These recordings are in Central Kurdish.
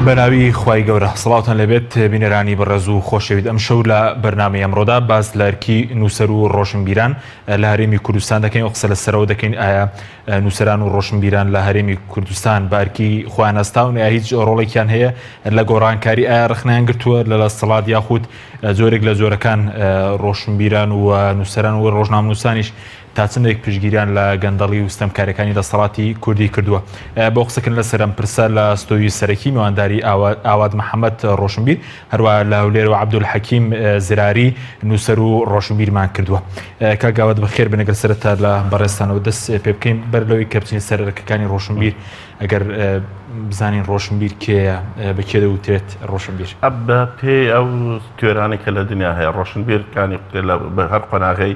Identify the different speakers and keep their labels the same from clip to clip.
Speaker 1: بەناوی خوای گەورە سڵاوتان لێبێت بینەرانی بەڕێز و خۆشەویست ئەمشەو لە بەرنامەی ئەمڕۆدا باس لە ئەرکی نووسەر و ڕۆشنبیران لە هەرێمی کوردستان دەکەین و قسە لەسەرەوە دەکەین ئایا نووسەران و ڕۆشنبیران لە هەرێمی کوردستان بە ئەرکی خۆیان هەستاون یا هیچ ڕۆڵێکیان هەیە لە گۆڕانکاری ئایا ڕخنیان گرتووە لە دەسەڵات یاخود جۆرێک لە جۆرەکان ڕۆشنبیران و نووسەران و ڕۆژنامەنووسانیش تا چەندێک پشتگیریان لە گەندەڵی و ستەمکاریەکانی دەسەڵاتی کوردی کردووە؟ بۆ قسەکردن لەسەر ئەم پرسە لە ستۆدیۆی سەرەکی میوانداری ئاوات محەمەد ڕۆشنبیر، هەروەها لە هەولێرەوە عەبدولحەکیم زراری نووسەر و ڕۆشنبیرمان کردووە. کاک ئاوات بەخێر بێن، ئەگەر سەرەتا لە بەڕێزتانەوە دەست پێ بکەین بەر لەوەی کە بچینە سەر ئەرکەکانی ڕۆشنبیر، ئەگەر بزانین ڕۆشنبیر کێیە، بە کێ دەوترێت ڕۆشنبیر؟
Speaker 2: بە پێی ئەو تیۆرانەی کە لە دنیا هەیە ڕۆشنبیرکانی لە هەر قۆناغەی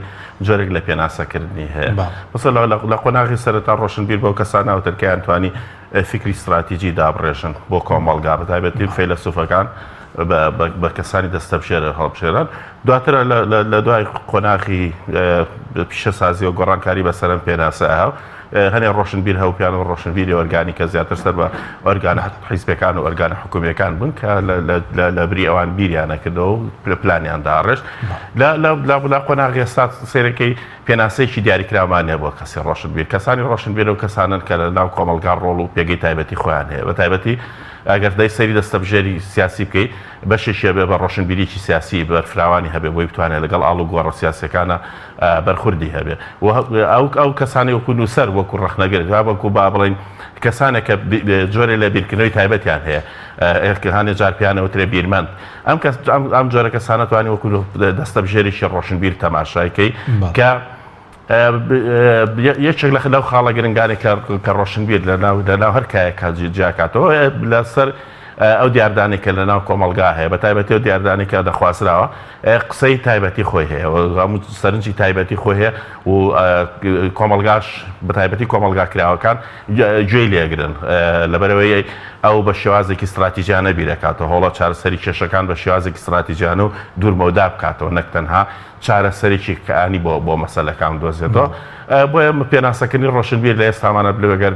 Speaker 2: جۆرێک لە پێناسەکردنی هەیە. مەسەلەن لە قۆناغی سەرەتا ڕۆشنبیر بەو کەسانە وترێت کە یانتوانی فیکری ستراتیجی دابڕێژن بۆ کۆمەڵگا، بە تایبەتی فەیلەسوفەکان بە کەسانی دەستەبژێر هەڵبژێران. دواتر لە دوای قۆناغی پیشەسازی و گۆڕانکاری بەسەر ئەم پێناسە هەنێ ڕۆشنبیر هەبوو پێیان وت ڕۆشنبیری ئۆرگانی کە زیاتر سەر بە ئۆرگانە حیزبەکان و ئۆرگانە حکومییەکان بوون کە لە بری ئەوان بیریان نەکردەوە و پلانیان داڕشت. لە قۆناغی ئێستا سەیرەکەی پێناسەیەکی دیاریکراومان نییە بۆ کەسی ڕۆشنبیر. کەسانی ڕۆشنبیر ئەو کەسانەن کە لە ناو کۆمەڵگا ڕۆڵ و پێگەی تایبەتی خۆیان هەیە. بە تایبەتی ئەگەر دەی سەیری دەستەبژێری سیاسی بکەی بەشێکی هەبێ بە ڕۆشنبیریی سیاسی بەرفراوانی هەبێ بۆی بتوانێت لەگەڵ ئاڵوگۆڕە سیاسییەکانا بەرخوردی هەبێ و ئەو ئەو کەسانەی وەکو نووسەر وەکو ڕەخنەگر یا وەکو با بڵێین کەسانێک کە جۆرێ لە بیرکردنەوەی تایبەتیان هەیە هەنێ جار پێیان ئەوترێ بیرمەند ئەم کەس ئەم جۆرە کەسانە توانی وەکو دەستەبژێرێکی ڕۆشنبیر تەماشای کەی کە یەکێک لە لەو خاڵە گرنگانێک کە ڕۆشنبیر لە ناو لە ناو هەر کایەکە جیاکاتەوە لەسەر ئەو دیاردانێک کە لە ناو کۆمەڵگا هەیە بە تایبەتی ئەو دیاردانێک کە دەخوازراوە قسەی تایبەتی خۆی هەیە و هەموو سەرنجی تایبەتی خۆی هەیە و کۆمەڵگاش بە تایبەتی کۆمەڵگا کراوەکان گوێی لێگرن لەبەرەوەی ئەو بە شێوازێکی ستراتیژیانە بیرەکاتەوە هەوڵە چارەسەری کێشەکان بە شێوازێکی ستراتیژیانە و دوورمەودا بکاتەوە نەک تەنها چارەسەرێکی کانی بۆ بۆ مەسەلەکان بدۆزێتەوە بۆیە پێناسەکردنی ڕۆشنبیر لە ئێستامانە بلەگەر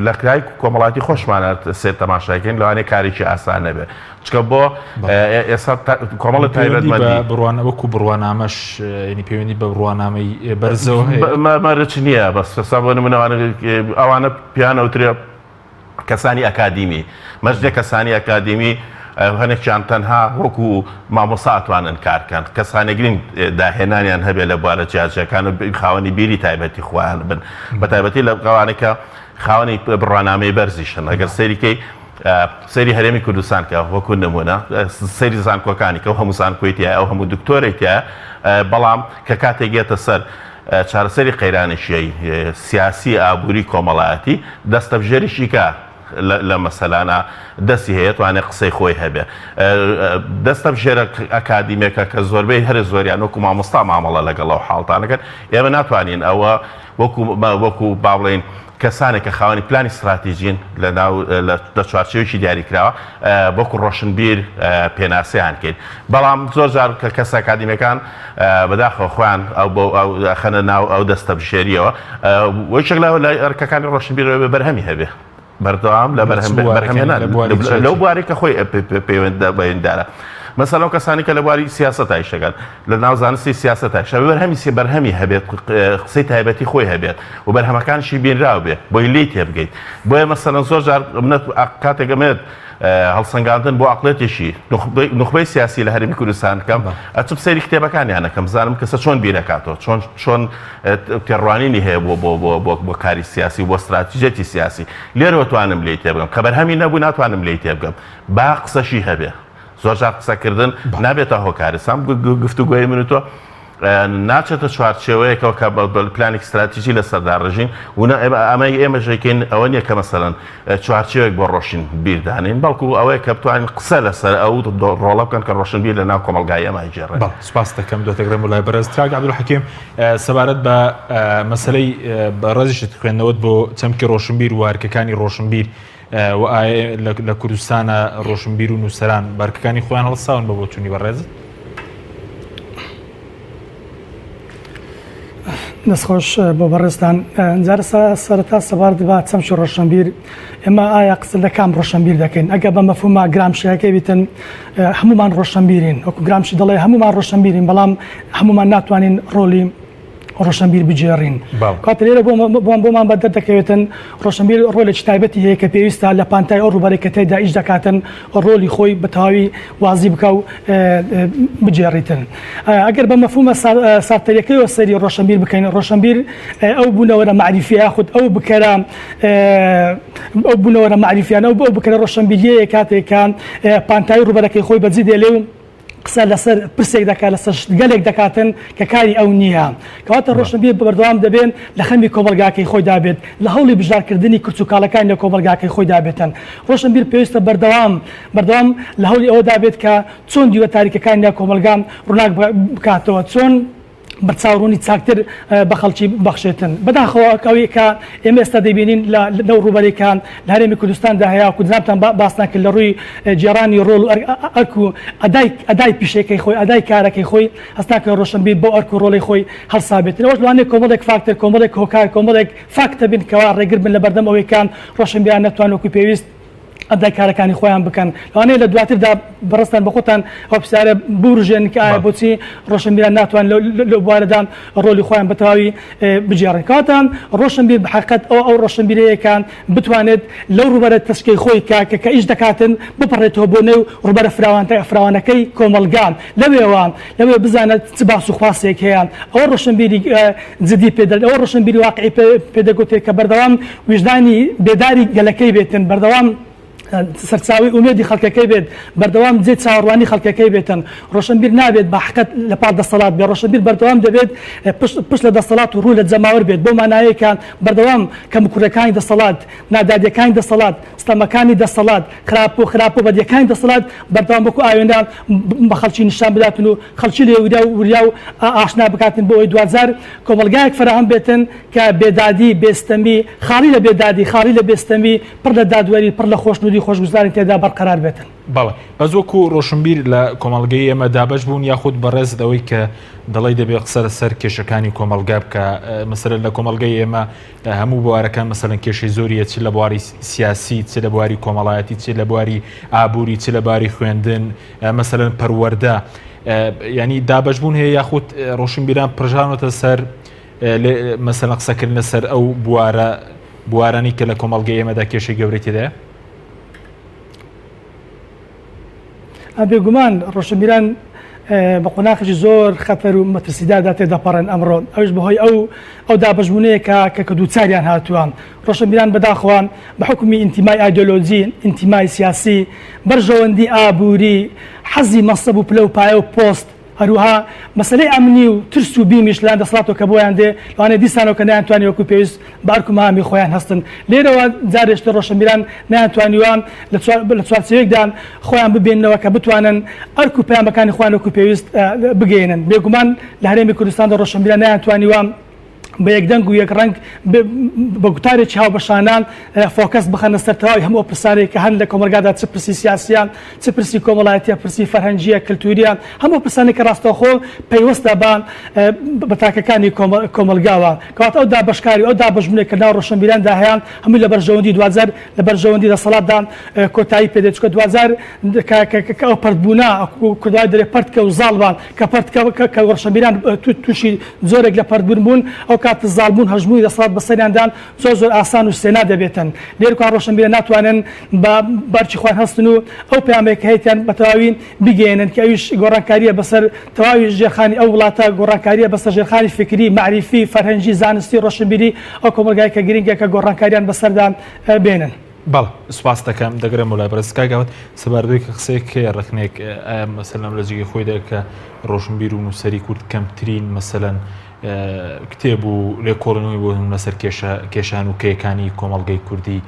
Speaker 2: لە کرای کۆمەڵاتی خۆشمانە سێ تەماشاکەین لەوانەیە کارێکی ئاسان نەبێت چکە بۆ ئێستا کۆمەڵە تایبەتمەندی
Speaker 1: بڕوان وەکو بڕوانامەش ینی پەیوەندی بە بڕوانامەی بەرزەوە
Speaker 2: مەرج نییە بەس ئێستا بۆ نمونە ئەوانە پیان ئەوترێ کەسانی ئەکادیمی مەرجێ کەسانی ئەکادیمی هەنێکیان تەنها وەکو مامۆسا ئەتوانن کارکەن کەسانێک نین داهێنانیان هەبێت لە بوارە جیاجیاکان و خاوەنی بیری تایبەتی خۆیان بن بە تایبەتی لە ئەوانەی کە خاوەنی بڕوانامەی بەرزیشن ئەگەر سەیریکەی سەیری هەرێمی کوردستان کە وەکو نمونە سەیری زانکۆکانی کە هەموو زانکۆی تایە ئەو هەموو دکتۆرەی تایە بەڵام کە کاتێک گێتە سەر چارەسەری قەیرانێکی سیاسی ئابووری کۆمەڵایەتی دەستەبژێریشی کە لە مەسەلانە دەستی هەیە توانێت قسەی خۆی هەبێ دەستەبژێرە ئەکادیمێکە کە زۆربەی هەرە زۆریان وەکو مامۆستا مامەڵە لەگەڵ ئەو حاڵتانەکەن ئێمە ناتوانین ئەوە وەکو وەکو با بڵێین کەسانێک کە خاوەنی پلانی ستراتیجین لە ناو لە چوارچێوەیەکی دیاریکراوە وەکو ڕۆشنبیر پێناسەیان کەین بەڵام زۆر جار کە کەسە ئەکادیمیەکان بەداخەوە خۆیان ئەو بۆ ئەو ئەخەنە ناو ئەو دەستەبژێریەوە وەیشێک لە ئەرکەکانی ڕۆشنبیرەوە بێ بەرهەمی هەبێ بەردەوام لە بەرهەم بەرهەمهێنان لەو بوارەی کە خۆی پەیوەنددارە. مەسەلەن ئەو کەسانی کە لە بواری سیاسەتا ئیش دەکەن لە ناو زانستی سیاسەتا ئیش بەرهەمی سی بەرهەمی هەبێت قسەی تایبەتی خۆی هەبێت و بەرهەمەکانشی بینراو بێ بۆی لێی تێبگەیت بۆیە مەسەلەن زۆر جار منەت کاتێک ئەمێت هەڵسەنگاندن بۆ عەقڵێتێکی نوخبەی سیاسی لە هەرێمی کوردستان بکەم ئەچم سەیری کتێبەکانیان ئەکەم بزانم کەسە چۆن بیرەکاتەوە چۆن چۆن تێڕوانینی هەیە بۆ بۆ بۆ بۆ بۆ کاری سیاسی و بۆ ستراتیژیەتی سیاسی لێرەوە توانم لێی تێبگەم کە بەرهەمی نەبوو ناتوانم لێی تێبگەم با قسەشی هەبێ زۆرجار قسەکردن نابێتە هۆکاری سام گفتوگۆی من و تۆ ناچێتە چوارچێوەیەکەوە کە پلانێکی ستراتیژی لەسەر داڕێژین و ئەمە ئێمە ژێکین ئەوە نییە کە مەسەلەن چوارچێوێک بۆ ڕۆشن بیر دانین بەڵکو ئەوەیە کە بتوانین قسە لەسەر ئەو ڕۆڵە بکەن کە ڕۆشنبیر لە ناو کۆمەڵگای ئێمە ئەگێڕێت.
Speaker 1: بەڵێ سوپاست دەکەم دواتر مولای بەڕێز کاک عەبدولحەکیم سەبارەت بە مەسەلەی بەڕێزیشت خوێندنەوەت بۆ چەمکی ڕۆشنبیر و ئەرکەکانی ڕۆشنبیر و ئایا لە کوردستانە ڕۆشنبیر و نووسەران بە ئەرکەکانی خۆیان هەڵساون بە بۆچوونی بەڕێزت؟
Speaker 3: دەستخۆش بۆ بەڕێزتان. جارە سەرەتا سەبارەت بە چەمکی ڕۆشنبیر، ئێمە ئایا قسە لە کام ڕۆشنبیر دەکەین؟ ئەگەر بە مەفهومە گرامشیەکەی بیتن هەمومان ڕۆشنبیرین، وەکو گرامشی دەڵێ هەمومان ڕۆشنبیرین، بەڵام هەمومان ناتوانین ڕۆلی ڕۆشنبیر بگێڕین. کاتە لێرە بۆمان بۆمان بە دەردەکەوێتن ڕۆشنبیر ڕۆلێکی تایبەتی هەیە کە پێویستە لە پانتای ئەو ڕووبەرەی کە تێیدا ئیش دەکاتن ڕۆلی خۆی بە تەواوی وازی بکا و بگێڕیتن. ئەگەر بە مەفهومە سارتەریەکەیەوە سەیری ڕۆشنبیر بکەین، ڕۆشنبیر ئەو بوونەوەرە مەعریفیە یاخود ئەو بکەرە ئەو بوونەوەرە مەعریفیانە ئەو بکەرە ڕۆشنبیریەیە کاتێک کە پانتایی ڕووبەرەکەی خۆی بەجی دێلێ و قسە لەسەر پرسێک دەکات لەسەر شتگەلێک دەکاتن کە کاری ئەو نییە. کەواتە ڕۆشنبیر بەردەوام دەبێن لە خەمی کۆمەڵگاکەی خۆیدا بێت، لە هەوڵی بژارکردنی کرچ و کاڵەکانی لە کۆمەڵگاکەی خۆیدا بێتن. ڕۆشنبیر پێویستە بەردەوام بەردەوام لە هەوڵی ئەوەدا بێت کە چۆن دیوە تاریکەکانی ناو کۆمەڵگا ڕووناک بکاتەوە، چۆن بەرچاوڕوونی چاکتر بە خەڵکی ببەخشێتن. بەداخەوە ئەوەی کە ئێمە ئێستا دەیبینین لە لەو ڕووبەرەی کە لە هەرێمی کوردستاندا هەیە، وەکو جەنابتان باستان کرد لە ڕووی گێڕانی ڕۆڵ و ئەرک و ئەدای ئەدای پیشەکەی خۆی، ئەدای کارەکەی خۆی، هەست ناکەین ڕۆشنبیر بەو ئەرک و ڕۆڵەی خۆی هەڵسابێتن. ئەوەش لەوانەیە کۆمەڵێک فاکتەر، کۆمەڵێک هۆکار، کۆمەڵێک فاکتە بن کەوا ڕێگر بن لە بەردەم ئەوەی کە ڕۆشنبیران نەتوان وەکو پێویست ئەدای کارەکانی خۆیان بکەن. لەوانەیە لە دواتردا بەڕێزتان بە خۆتان ئەو پرسیارە بوروژێنن کە ئایا بۆچی ڕۆشنبیران ناتوان لەو بوارەدا ڕۆلی خۆیان بە تەواوی بگێڕن. کەواتە ڕۆشنبیر بە حەقیقەت ئەو ئەو ڕۆشنبیرەیە کە بتوانێت لەو ڕووبەرە تەسکەی خۆی کە کە ئیش دەکاتن بپەڕێتەوە بۆ نێو ڕووبەرە فراوانەکەی کۆمەڵگا، لەوێوە لەوێ بزانێت چ باس و خواستێک هەیە. ئەوە ڕۆشنبیری جدی پێ دەڵێن، ئەوە ڕۆشنبیری واقعی پێ دەگوترێت کە بەردەوام ویژدانی بێداری گەلەکەی بێتن، بەردەوام سەرچاوەی ئومێدی خەڵکەکەی بێت، بەردەوام جێی چاوەڕوانی خەڵکەکەی بێتن. ڕۆشنبیر نابێت بە حەقیقەت لە پاڵ دەسەڵات بێت، ڕۆشنبیر بەردەوام دەبێت پشت پشت لە دەسەڵات و ڕوو لە جەماوەر بێت، بەو مانایەی کە بەردەوام کەموکوڕیەکانی دەسەڵات، نادادیەکانی دەسەڵات، ستەمەکانی دەسەڵات، خراپ و خراپ و بەدیەکانی دەسەڵات بەردەوام وەکو ئاوێنە بە خەڵکی نیشان بداتن و خەڵکی لێ وریا و وریا و ئاشنا بکاتن بۆ ئەوەی دواجار کۆمەڵگایەک فەراهەم بێتن کە بێدادی، بێستەمی، خاڵی لە بێدادی، خاڵی لە بێستەمی، پڕ لە دادوەری، پڕ لە خۆشنوودی خۆشگوزارانی تێدا بەرقەرار بێتن.
Speaker 1: بەڵێ بەس وەکو ڕۆشنبیر لە کۆمەڵگەی ئێمە دابەش بوون یاخود بەڕێزت ئەوەی کە دەڵێی دەبێ قسە لەسەر کێشەکانی کۆمەڵگا بکا مەسەلەن لە کۆمەڵگەی ئێمە هەموو بوارەکان مەسەلەن کێشەی زۆریە چ لە بواری سیاسی چ لە بواری کۆمەڵایەتی چ لە بواری ئابووری چ لە باری خوێندن مەسەلەن پەروەردە ینی دابەش بوون هەیە یاخود ڕۆشنبیران پرژانەتە سەر مەسەلەن قسەکردن لەسەر ئەو بوارە بوارانی کە لە کۆمەڵگەی ئێمەدا کێشەی گەورەی تێدایە؟
Speaker 3: بێگومان ڕۆشنبیران بە قۆناخێکی زۆر خەتەر و مەترسیداردا تێدەپەڕن ئەمڕۆ ئەوش بەهۆی ئەو ئەو دابەشبوونەیە کە کە کە دووچاریان هاتووە ڕۆشنبیران بەداخەوە بە حکومی ئینتیمای ئایدۆلۆجی ئینتیمای سیاسی بەرژەوەندی ئابووری حەزی مەنسەب و پلە و پایە و پۆست هەروەها مەسەلەی ئەمنی و ترس و بیمیش لەلایەن دەسەڵاتەوە کە بۆیان دێ، لەوانەیە دیسانەوە کە نەیانتوانی وەکو پێویست بە ئەرک و مەهامی خۆیان هەستن. لێرەوە جارێکی تر ڕۆشنبیران نەیانتوانیوە لە لە چوارچێوەیەکدا خۆیان ببیننەوە کە بتوانن ئەرک و پەیامەکانی خۆیان وەکو پێویست بگەیەنن. بێگومان لە هەرێمی کوردستاندا ڕۆشنبیران نەیانتوانیوە بە یەک دەنگ و یەک ڕەنگ بە گوتارێکی هاوبەشانە فۆکەس بخەنە سەر تەواوی هەموو ئەو پرسانەی کە هەن لە کۆمەڵگادا چ پرسی سیاسیە چ پرسی کۆمەڵایەتیە پرسی فەرهەنگیە کلتوریە هەموو پرسانێک کە ڕاستەوخۆ پەیوەستە بە بە تاکەکانی کۆمەڵگاوە کەواتە ئەو دابەشکاری ئەو دابەشبوونێک کە ناو ڕۆشنبیراندا هەیە هەمووی لە بەرژەوەندی دواجار لە بەرژەوەندی دەسەڵاتدا کۆتایی پێدێت چونکە دواجار کە ئەو پەرتبوونە کوردەواری دەرێ پەرت کە و زاڵ بە کە پەرت کە کە ڕۆشنبیران تووشی جۆرێک لە پەرتبوون بوون ئەو کات زاڵبوون هەژموونی دەسەڵات بەسەریاندا زۆر زۆر ئاسان و سێنا دەبێتن لێرکا ڕۆشنبیران ناتوانن بە بەرکی خۆیان هەستن و ئەو پەیامەی کە هەیتیان بە تەواوی بگەیەنن کە ئەویش گۆڕانکارییە بەسەر تەواوی ژێرخانی ئەو وڵاتە گۆڕانکارییە بەسەر ژێرخانی فکری مەعریفی فەرهەنگی زانستی ڕۆشنبیری ئەو کۆمەڵگای کە گرنگە کە گۆڕانکاریان بەسەردا بێنن.
Speaker 1: بەڵێ سوپاست دەکەم دەگەرێمەوە لای بەڕێز کاک ئاوات سەبارەت بەوەی کە قسەیەک هەیە ڕەخنەیەک ئایا مەسەلەن لە جێگەی خۆیدا کە ڕۆشنبیر و نووسەری کورد کەمترین مەسەلەن کتێب و لێکۆڵینەوەی بۆ لەسەر کێشە کێشان و کەیەکانی کۆمەڵگەی کوردی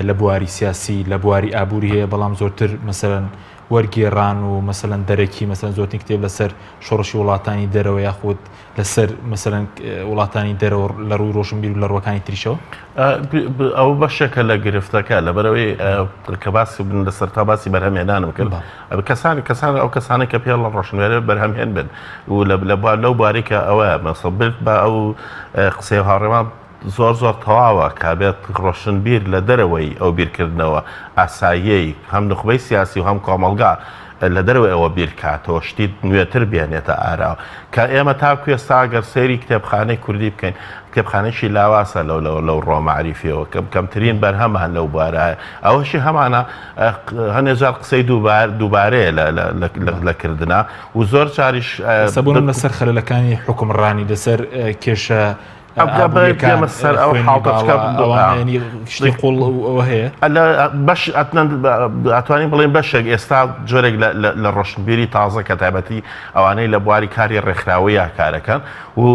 Speaker 1: لە بواری سیاسی لە بواری ئابووری هەیە بەڵام زۆرتر مەسەلەن. وەرگێڕان و مەسەلەن دەرەکی مەسەلەن زۆرترین کتێب لەسەر شۆڕشی وڵاتانی دەرەوە یاخود لەسەر مەسەلەن وڵاتانی دەرەوە لە ڕووی ڕۆشنبیر و لە ڕووەکانی تریشەوە؟
Speaker 2: ئەوە بەشێکە لە گرفتەکە لەبەرەوەی کە باسی بن لە سەرتا باسی بەرهەمهێنانم کرد کەسانی کەسان ئەو کەسانە کە پێڵ لە ڕۆشنبیرە بەرهەمهێن بن و لە لەو بارەی کە ئەوە مەسە برد بە ئەو قسەی هاوڕێمان زۆر زۆر تەواوە کە بێت ڕۆشنبیر لە دەرەوەی ئەو بیرکردنەوە ئاساییەی هەم نوخبەی سیاسی و هەم کۆمەڵگا لە دەرەوەی ئەوە بیرکاتەوە شتی نوێتر بێنێتە ئاراوە کە ئێمە تاکو ئێستا گەر سەیری کتێبخانەی کوردی بکەین کتێبخانەیەکی لاوازە لەو لەو لەو ڕۆ مەعریفیەوە کەم کەمترین بەرهەمان لەو بوارە ئەوەشی هەمانە هەنێ جار قسەی دووبار دووبارەیە لە لە لە لە کردنا و زۆر جاریش
Speaker 1: قسە بوون لەسەر خەلەلەکانی حوکمڕانی لەسەر کێشە ئابووریەکان
Speaker 2: سەر ئەو حاڵتە
Speaker 1: ئەوانە شتی قوڵ ئەوە هەیە
Speaker 2: بەش ئەتوانین بڵێن بەشێک ئێستا جۆرێک لە ڕۆشنبیری تازە کە تایبەتی ئەوانەی لە بواری کاری ڕێکخراوەیە کارەکەن و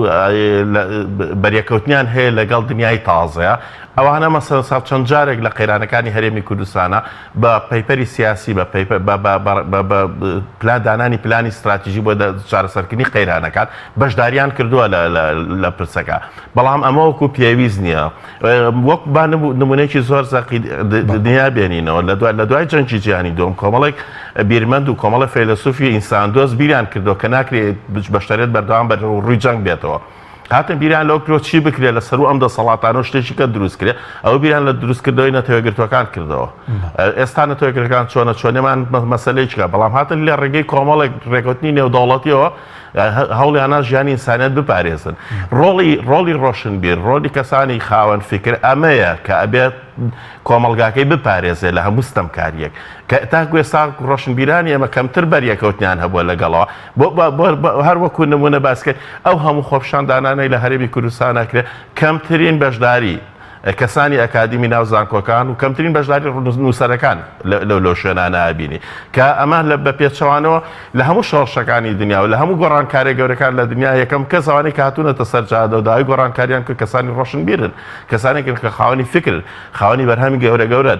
Speaker 2: بەریەکەوتنیان هەیە لەگەڵ دنیای تازەیە ئەوانە مەسەلەن چەند جارێک لە قەیرانەکانی هەرێمی کوردستانە بە پەیپەری سیاسی بە بە پلان دانانی پلانی ستراتیژی بۆ چارەسەرکردنی قەیرانەکان بەشداریان کردووە لە پرسەکە بەڵام ئەمە وەکو پێویست نییە وەک با نمونەیەکی زۆر زەقی دنیا بێنینەوە لە دوای لە دوای جەنگی جیهانی دووەم کۆمەڵێک بیرمەند و کۆمەڵە فەیلەسوفی ئینساندۆست بیریان کردەوە کە ناکرێت بەشەرێت بەردەوام بەرەو ڕووی جەنگ بێتەوە هاتن بیریان لەوە کردەوە چی بکرێت لە سەروو ئەم دەسەڵاتانە و شتێکی کە دروست کرێ ئەوە بیریان لە دروستکردنەوەی نەتەوەیەکگرتووەکان کردەوە ئێستا نەتەوەیەکگرتووەکان چۆنە چۆنێمان مەسەلەیەکە بەڵام هاتن لە ڕێگەی کۆمەڵێک ڕێکەوتنی نێودەوڵەتیەوە هەوڵیانە ژیانی ئینسانیت بپارێزن ڕۆڵی ڕۆڵی ڕۆشنبیر ڕۆڵی کەسانی خاوەن فکر ئەمەیە کە ئەبێت کۆمەڵگاکەی بپارێزێ لە هەموو ستەمکاریەک کە تاکو ئێستا ڕۆشنبیرانی ئێمە کەمتر بەریەکەوتنیان هەبووە لەگەڵەوە هەر وەکو نمونە باسکرد ئەو هەموو خۆپیشاندانانەی لە هەرێمی کوردستان ئەکرێ کەمترین بەشداری کەسانی ئەکادیمی ناو زانکۆکان و کەمترین بەشداری نووسەرەکان لەو لەو شوێنانە ئەبینی کە ئەمە لە بە پێچەوانەوە لە هەموو شۆڕشەکانی دنیا و لە هەموو گۆڕانکاریە گەورەکان لە دنیا یەکەم کەس ئەوانەی کە هاتوونەتە سەر جادە و داوای گۆڕانکاریان کرد کەسانی ڕۆشنبیرن کەسانێکن کە خاوەنی فکرن خاوەنی بەرهەمی گەورە گەورەن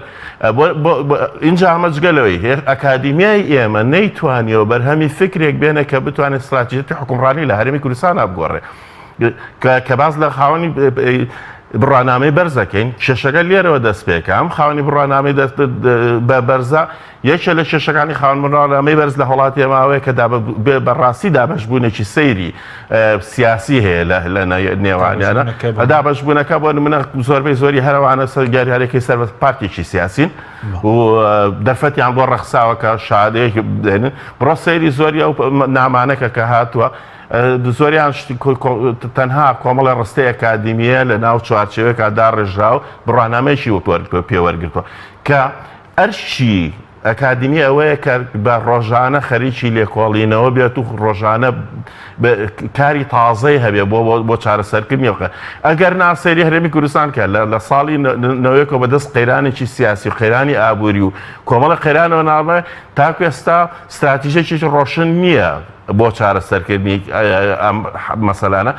Speaker 2: ئینجا ئەمە جگە لەوەی ئەکادیمیای ئێمە نەیتوانیەوە بەرهەمی فکرێک بێنە کە بتوانێت ستراتیژیەتی حکومڕانی لە هەرێمی کوردستان بگۆڕێ کە باس لە خاوەنی بڕوانامەی بەرزەکەین کێشەکە لێرەوە دەست پێکە ئەم خاوەنی بڕوانامەی دەست بە بەرزە یەکێ لە کێشەکانی خاوەن بڕوانامەی بەرز لە وڵاتی ئێمە ئەوەیە کە بەڕاستی دابەشبوونێکی سەیری سیاسی هەیە لە نێوانیانە دابەشبوونەکە بۆ نمونە زۆربەی زۆری هەرەوانە سەر گەریارێکی سەر بە پارتێکی سیاسین و دەرفەتیان بۆ ڕەخساوە کە شادەیەکی بدەن بڕۆ سەیری زۆری ئەو نامانەکە کە هاتووە زۆریان تەنها کۆمەڵی ڕستەی ئەکادیمیە لە ناو چوارچێوەیەکا داڕێژراو بڕوانامەیەکی پێوەرگرتووە کە ئەرکی ئەکادیمی ئەوەیە کە بە ڕۆژانە خەریکی لێکۆڵینەوە بێت و ڕۆژانە کاری تازەی هەبێ بۆ بۆ چارەسەرکردنی ئەو ئەگەر نا سەیری هەرێمی کوردستان کە لە ساڵی نەوەیەکەوە بەدەست قەیرانێکی سیاسی و قەیرانی ئابووری و کۆمەڵە قەیرانەوە ناڵێ تاکو ئێستا ستراتیژێکی ڕۆشن نییە بۆ چارەسەرکردنی ئەم مەسەلانە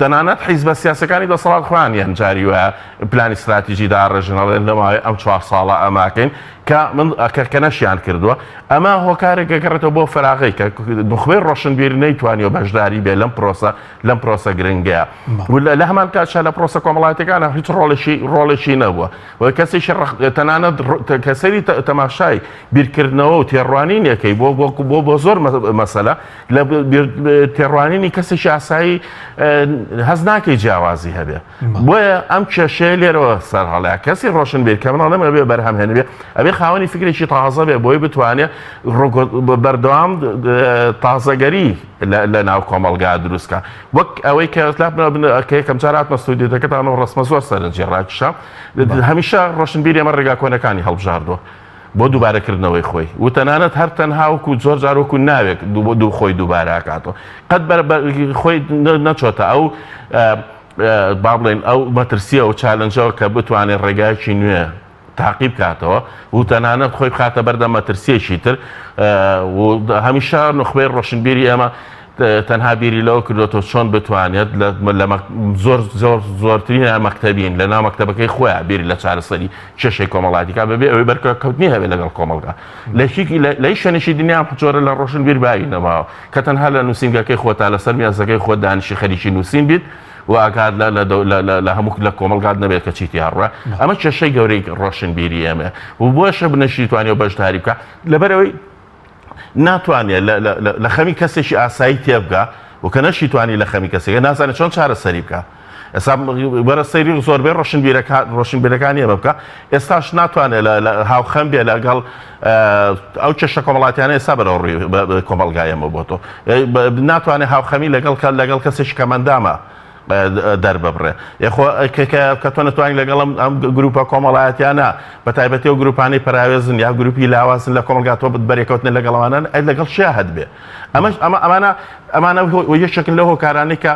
Speaker 2: تەنانەت حیزبە سیاسەکانی دەسەڵات خۆیان یان جاری وایە پلانی ستراتیژی داڕێژن ئەڵێن لە ماوەی ئەم چوار ساڵە ئەماکەین کە من کە کە نەشیان کردووە ئەمە هۆکارێک گەگەڕێتەوە بۆ فراغی کە نوخبەی ڕۆشنبیر نەیتوانیوە بەشداری بێ لەم پرۆسە لەم پرۆسە گرنگەیە و لە هەمان کاتشا لە پرۆسە کۆمەڵایەتەکانە هیچ ڕۆڵێکی ڕۆڵێکی نەبووە و کەسێکی تەنانەت کەسەری تەماشای بیرکردنەوە و تێڕوانینێکەی بۆ بۆ بۆ بۆ زۆر مەسەلە لە تێڕوانینی کەسێکی ئاسایی هەست ناکەی جیاوازی هەبێ بۆیە ئەم کێشەیە لێرەوە سەرهەڵەیە کەسی ڕۆشنبیر کە من ئەڵێم ئەبێ بەرهەمهێن بێ ئەبێ خاوەنی فکرێکی تازە بێ بۆی بتوانێ بەردەوام تازەگەری لە ناو کۆمەڵگا دروستکە وەک ئەوەی کە کە یەکەم جار هاتمە ستۆدیۆکەتان و ڕسمە زۆر سەرنجی ڕاکیشا هەمیشە ڕۆشنبیری ئەمە ڕێگا کۆنەکانی هەڵبژاردووە بۆ دووبارەکردنەوەی خۆی و تەنانەت هەر تەنها وەکو زۆر جار وەکو ناوێک دوو خۆی دووبارە ئەکاتەوە قەت خۆی نەچۆتە ئەو با بڵێن ئەو مەترسیە و challenge ەوە کە بتوانێت ڕێگایەکی نوێ تاقی بکاتەوە و تەنانەت خۆی بخاتە بەردەم مەترسیەکی تر و هەمیشە نوخبەی ڕۆشنبیری ئێمە. تەنها بیری لەوە کردوەتەوە چۆن بتوانێت لە زۆر زۆر زۆرترین مەکتەبین لە ناو مەکتەبەکەی خۆیان بیری لە چارەسەری کێشەی کۆمەڵایەتی کا بەبێ ئەوەی بەرکەوتنی هەبێت لەگەڵ کۆمەڵگا لە هیچ لە هیچ شوێنێکی دنیا ئەم جۆرە لە ڕۆشنبیر باوی نەماوە کە تەنها لە نووسینگەکەی خۆتا لەسەر مێزەکەی خۆت دانیشی خەریکی نووسین بیت و ئاگات لە لە لە لە لە هەموو لە کۆمەڵگات نەبێت کە چی تیا ڕوە ئەمە کێشەی گەورەی ڕۆشنبیری ئێمە و بۆشە بنەشی توانیوە بەشداری بکە لەبەرئەوەی ناتوانێت لە خەمی کەسێکی ئاسایی تێبگا و کە نەشیتوانی لە خەمی کەسێکە نازانێت چۆن چارەسەری بکە ئێستا وەرە سەیری زۆربەی ڕۆشنبیرەکان ڕۆشنبیرەکانی ئێمە بکە ئێستاش ناتوانێت لە هاوخەم بێ لەگەڵ ئەو کێشە کۆمەڵاتیانە ئێستا بەرەو ڕووی کۆمەڵگای ئێمە بۆ تۆ ناتوانێت هاوخەمی لەگەڵ لەگەڵ کەسێکی کەمەندامە دەرببڕێ. ئێ خۆ کە تۆ نەتوانی لەگەڵ ئەم گروپە کۆمەڵایەتیانە بە تایبەتی ئەو گروپانەی پەراوێزن یا گروپی لاوازن لە کۆمەڵگا تۆ بەرێکەوتنە لەگەڵ ئەوانە ئەی لەگەڵ چیا هەت بێ ئەمەش ئەمە ئەمانە ئەمانە یەکێکن لەو هۆکارانەی کە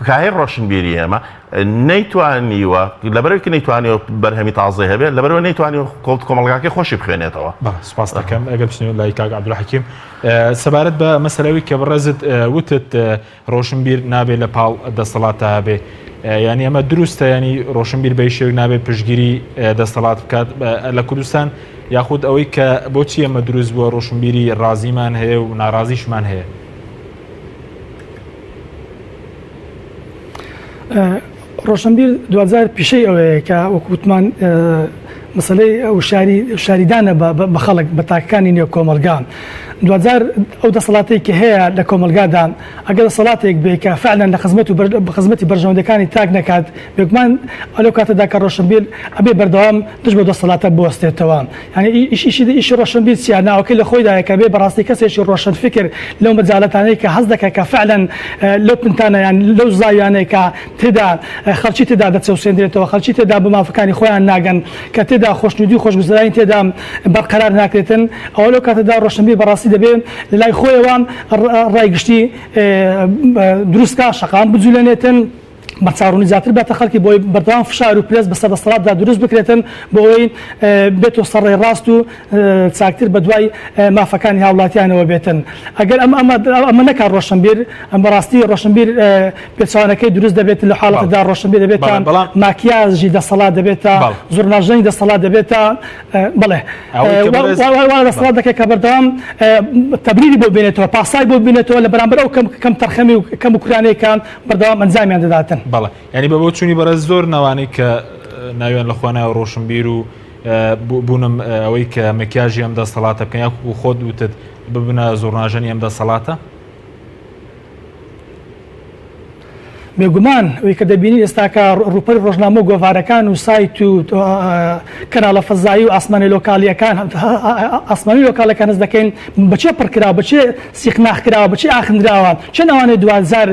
Speaker 2: کایەی ڕۆشنبیری ئێمە نەیتوانیوە لەبەرەوەی کە نەیتوانیوە بەرهەمی تازەی هەبێت لەبەرەوە نەیتوانیوە کۆمەڵگاکەی خۆشی بخوێنێتەوە.
Speaker 1: بەڵێ سوپاس دەکەم ئەگەر بچینەوە لای کاک عەبدولحەکیم سەبارەت بە مەسەلەوەی کە بەڕێزت وتت ڕۆشنبیر نابێ لە پاڵ دەسەڵاتا هەبێ یانی ئەمە دروستە ینی ڕۆشنبیر بە شێوەیەک نابێ پشتگیری دەسەڵات بکات لە کوردستان یاخود ئەوەی کە بۆچی ئەمە دروست بووە ڕۆشنبیری ڕازیمان هەیە و ناڕازیشمان هەیە
Speaker 3: ڕۆشنبیر دواجار پیشەی ئەوەیە کە وەکو وتمان مەسەلەی وشاری شاریدانە بە خەڵک بە تاکەکانی نێو کۆمەلگا دواجار ئەو دەسەڵاتێک کە هەیە لە کۆمەلگادا ئەگەر دەسەڵاتێک بێ کە فعلا لە خزمەت و بە خزمەتی بەرژەوەندەکانی تاک نەکات بێگومان لەو کاتەدا کە ڕۆشنبیر ئەبێ بەردەوام دژ بە دەسەڵاتە بوەستێتەوە یعنی ئیشی ئیشی ڕۆشنبیر چیە ناوەکەی لە خۆیدایە کە بێ بەڕاستی کەسێکی ڕۆشنفکر لەو مەجالەتانەی کە هەست دەکات کە فعلا لەو پنتانە یان لەو زاویانەی کە تێدا خەڵکی تێدا دەچەوسێندرێتەوە، خەڵکی تێدا بە مافەکانی خۆیان ناگەن، کە تێدا خۆشنودی و خۆشگوزەرانی تێدا بەرقەرار ناکرێتن، ئەوە لەو کاتەدا ڕۆشنبیر بەڕاستی دەبێ لە لای خۆیەوە ڕای گشتی دروست کا، شەقام بجولێنێتن، بەرچاوڕوونی زیاتر باتە خەڵکی بۆی بەردەوام فشار و پرێس بەسەر دەسەڵاتدا دروست بکرێتن بۆ ئەوەی بێتەوە سەر ڕێی ڕاست و چاکتر بەدوای مافەکانی هاوڵاتیانەوە بێتن. ئەگەر ئەم ئەمە نەکات ڕۆشنبیر، بەڕاستی ڕۆشنبیر پێچەوانەکەی دروست دەبێت لە حاڵەتدا ڕۆشنبیر دەبێتە ماکیاژی دەسەڵات دەبێتە زوڕناژەنی دەسەڵات دەبێتە بەڵێ دەسەڵات دەکات کە بەردەوام تەبریری بۆ بێنێتەوە پاسای بۆ بینێتەوە لە بەرامبەر ئەو کەم کەم تەرخەمی و کەم و کورانێکە بەردەوام ئەنجامیان دەداتن.
Speaker 1: بەڵێ یعنی بە بۆچوونی بەڕێز زۆر ناوانەی کە ناویان لە خۆ ناوە ڕۆشنبیر و بوونم ئەوەی کە مکیاژی ئەم دەسەڵاتە بکەن یاخود خۆت وتت ببنە زوڕناژەنی ئەم دەسەڵاتە؟
Speaker 3: بێگومان ئەوی کە دەبینین ئێستاکە ڕووپەری ڕۆژنامە و گۆڤارەکان و سایت و کەناڵە فەزایی و ئاسمانی لۆکالیەکان ئاسمانی لۆکالەکان هەست دەکەین بەچێ پڕکراوە بەچێ سیخناخ کراوە بەچێ ئاخنراوە چەند ئەوانەی دواجار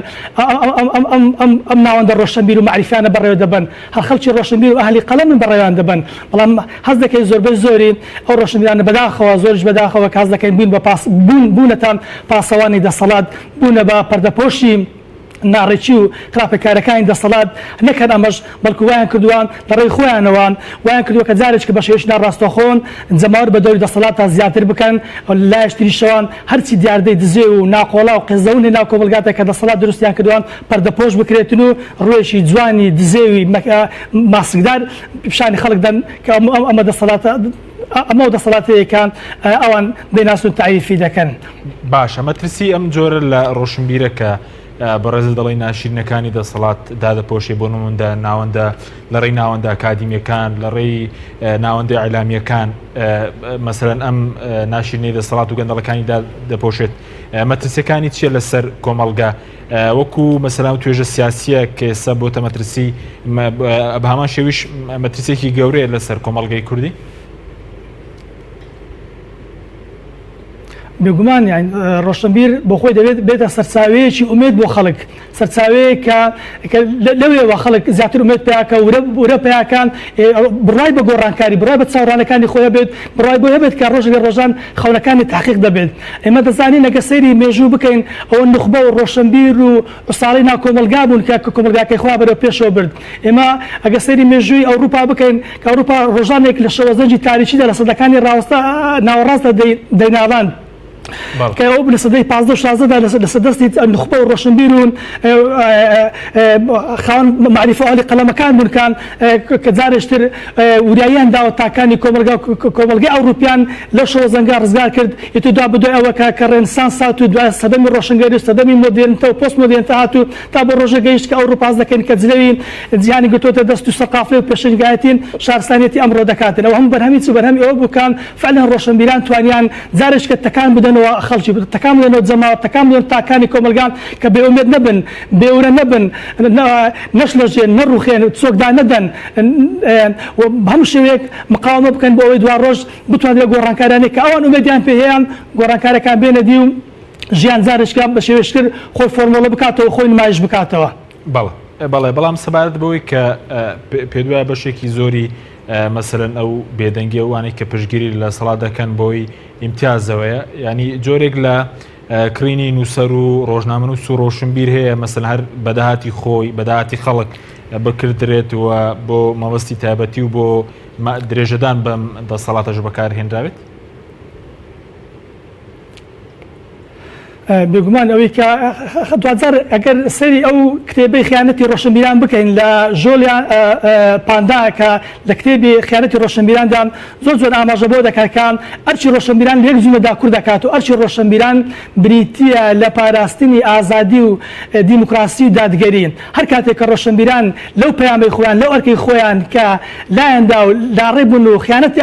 Speaker 3: ئەم ناوەندە ڕۆشنبیر و مەعریفیانە بەڕێوە دەبەن هەر خەڵکی ڕۆشنبیر و ئەهلی قەڵەمن بەڕێوەیان دەبەن بەڵام هەست دەکەین زۆربەی زۆری ئەو ڕۆشنبیرانە بەداخەوە زۆریش بەداخەوە کە هەست دەکەین بوون بە پاس بوون بوونەتە پاسەوانی دەسەڵات بوونە بە پەردەپۆشی ناڕێکی و خراپەکارەکانی دەسەڵات نەک هەر ئەمەش بەڵکو وایان کردووە لە ڕێی خۆیانەوە وایان کردووە کە جارێکی بە شێوەیەکی ناڕاستەوخۆ جەماوەر بە دەوری دەسەڵاتدا زیاتر بکەن و لە لایەکی تریشەوە هەرچی دیاردەی دزێو و ناقۆڵا و قێزەون لە ناو کۆمەڵگادا کە دەسەڵات دروستیان کردووە پەردەپۆش بکرێتن و ڕووێکی جوانی دزێوی ماسکدار پیشانی خەڵک دەن کە ئەمە دەسەڵاتە ئەمە ئەو دەسەڵاتەیە کە ئەوان دەیناسن و تەعریفی دەکەن.
Speaker 1: باشە مەترسی ئەم جۆرە لە ڕۆشنبیرە کە بەڕێزت دەڵێی ناشیرنەکانی دەسەڵات دادەپۆشێ بۆ نموندە ناوەندە لە ڕێی ناوەندە ئەکادیمیەکان لە ڕێی ناوەندە ئیعلامیەکان مەسەلەن ئەم ناشیرنەی دەسەڵات و گەندەڵەکانی دادەپۆشێت مەترسیەکانی چییە لەسەر کۆمەڵگە وەکو مەسەلەن ئەو توێژە سیاسیە کە ئێستا بۆتە مەترسی بە هەمان شێویش مەترسیەکی گەورەیە لەسەر کۆمەڵگەی کوردی؟
Speaker 3: بێگومان یان ڕۆشنبیر بۆ خۆی دەبێت بێتە سەرچاوەیەکی ئومێد بۆ خەڵک سەرچاوەیەک کە لەوێوە خەڵک زیاتر ئومێد پیاکە ورە پیاکان بڕای بە گۆڕانکاری بڕای بە چاوەڕانەکانی خۆی هەبێت بڕای بۆ هەبێت کە ڕۆژێک لە ڕۆژان خەونەکانی تحقیق دەبێت ئێمە دەزانین ئەگەر سەیری مێژوو بکەین ئەوە نوخبە و ڕۆشنبیر و عوساڵەی ناو کۆمەڵگا بوون کە کۆمەڵگاکەی خۆیان بەرەو پێشەوە برد. ئێمە ئەگەر سەیری مێژووی ئەوروپا بکەین کە ئەوروپا ڕۆژانێک لە شەوەزەنگی تاریکیدا لە سەدەکانی ڕاوەستە ناوەڕاستدا دەیناڵاند. کە ئەو لە سەدەی 15 و 16 دا لەسەر دەستی نوخبە و ڕۆشنبیر و خاوەن مەعریفە و ئەهلی قەڵەمەکان بوون کە کە جارێشتر وریاییان داوە تاکانی کۆمەڵگا کۆمەڵگەی ئەوروپیان لەو شەوەزەنگە ڕزگار کرد. ئیتر دوا بەدوای ئەوە کە کە ڕێنسانس هات و دوای سەردەمی ڕۆشنگەری و سەردەمی مۆدێرنتە و پۆست مۆدێرنتە هات و تا بۆ ڕۆژێک گەیشت کە ئەوروپا هەست دەکەین کە جلەوی جیهانی گرتۆتە دەست و سەقافەی و پێشەنگایەتی شارستانیەتی ئەمڕۆ دەکاتن. ئەوە هەموو بەرهەمی چ بەرهەمی ئەوە بوو کە فعلەن ڕۆشنبیران توانیان جارێکیکە تەکان بدەنەوە خەڵکی، تەکان بدەنەوە جەماوەر، تەکان بدەنەوە تاکانی کۆمەڵگا کە بێ ئومێد نەبن، بێ ورە نەبن، نەشڵەژێن، نەڕوخێن، چۆک دانەدەن و بە هەموو شێوەیەک مقاوەمە بکەن بۆ ئەوەی دواڕۆژ بتوانرێت لەو گۆڕانکاریانەی کە ئەوان ئومێدیان پێ هەیە گۆڕانکاریەکان بێنە دی و ژیان جارێکیکە بە شێوەیەکی تر خۆی فۆرمۆڵە بکاتەوە و خۆی نمایش بکاتەوە.
Speaker 1: بەڵێ بەڵێ بەڵام سەبارەت بەوەی کە پێدوایە بەشێکی زۆری مەسەلەن ئەو بێدەنگی ئەوانەی کە پشتگیری لە سەڵا دەکەن بۆی ئیمتیازەوەیە ینی جۆرێک لە کڕینی نووسەر و ڕۆژنامەنووس و ڕۆشنبیر هەیە مەسەلەن هەر بەداهاتی خۆی بەداهاتی خەڵک بکردرێت و بۆ مەبەستی تایبەتی و بۆ درێژەدان بەم دەسەڵاتەش بەکارهێنراوێت؟
Speaker 3: بێگومان ئەوەی کە دواجار ئەگەر سەیری ئەو کتێبەی خیانەتی ڕۆشنبیران بکەین لە ژۆلیان پاندا کە لە کتێبی خیانەتی ڕۆشنبیراندا زۆر زۆر ئاماژە بۆ دەکات کە ئەرکی ڕۆشنبیران لە یەک جومگەدا کورت دەکات و ئەرکی ڕۆشنبیران بریتییە لە پاراستنی ئازادی و دیموکراسی و دادگەری. هەر کاتێک کە ڕۆشنبیران لەو پەیامەی خۆیان، لەو ئەرکەی خۆیان کە لایان دا و لاڕێ بوون و خیانەتی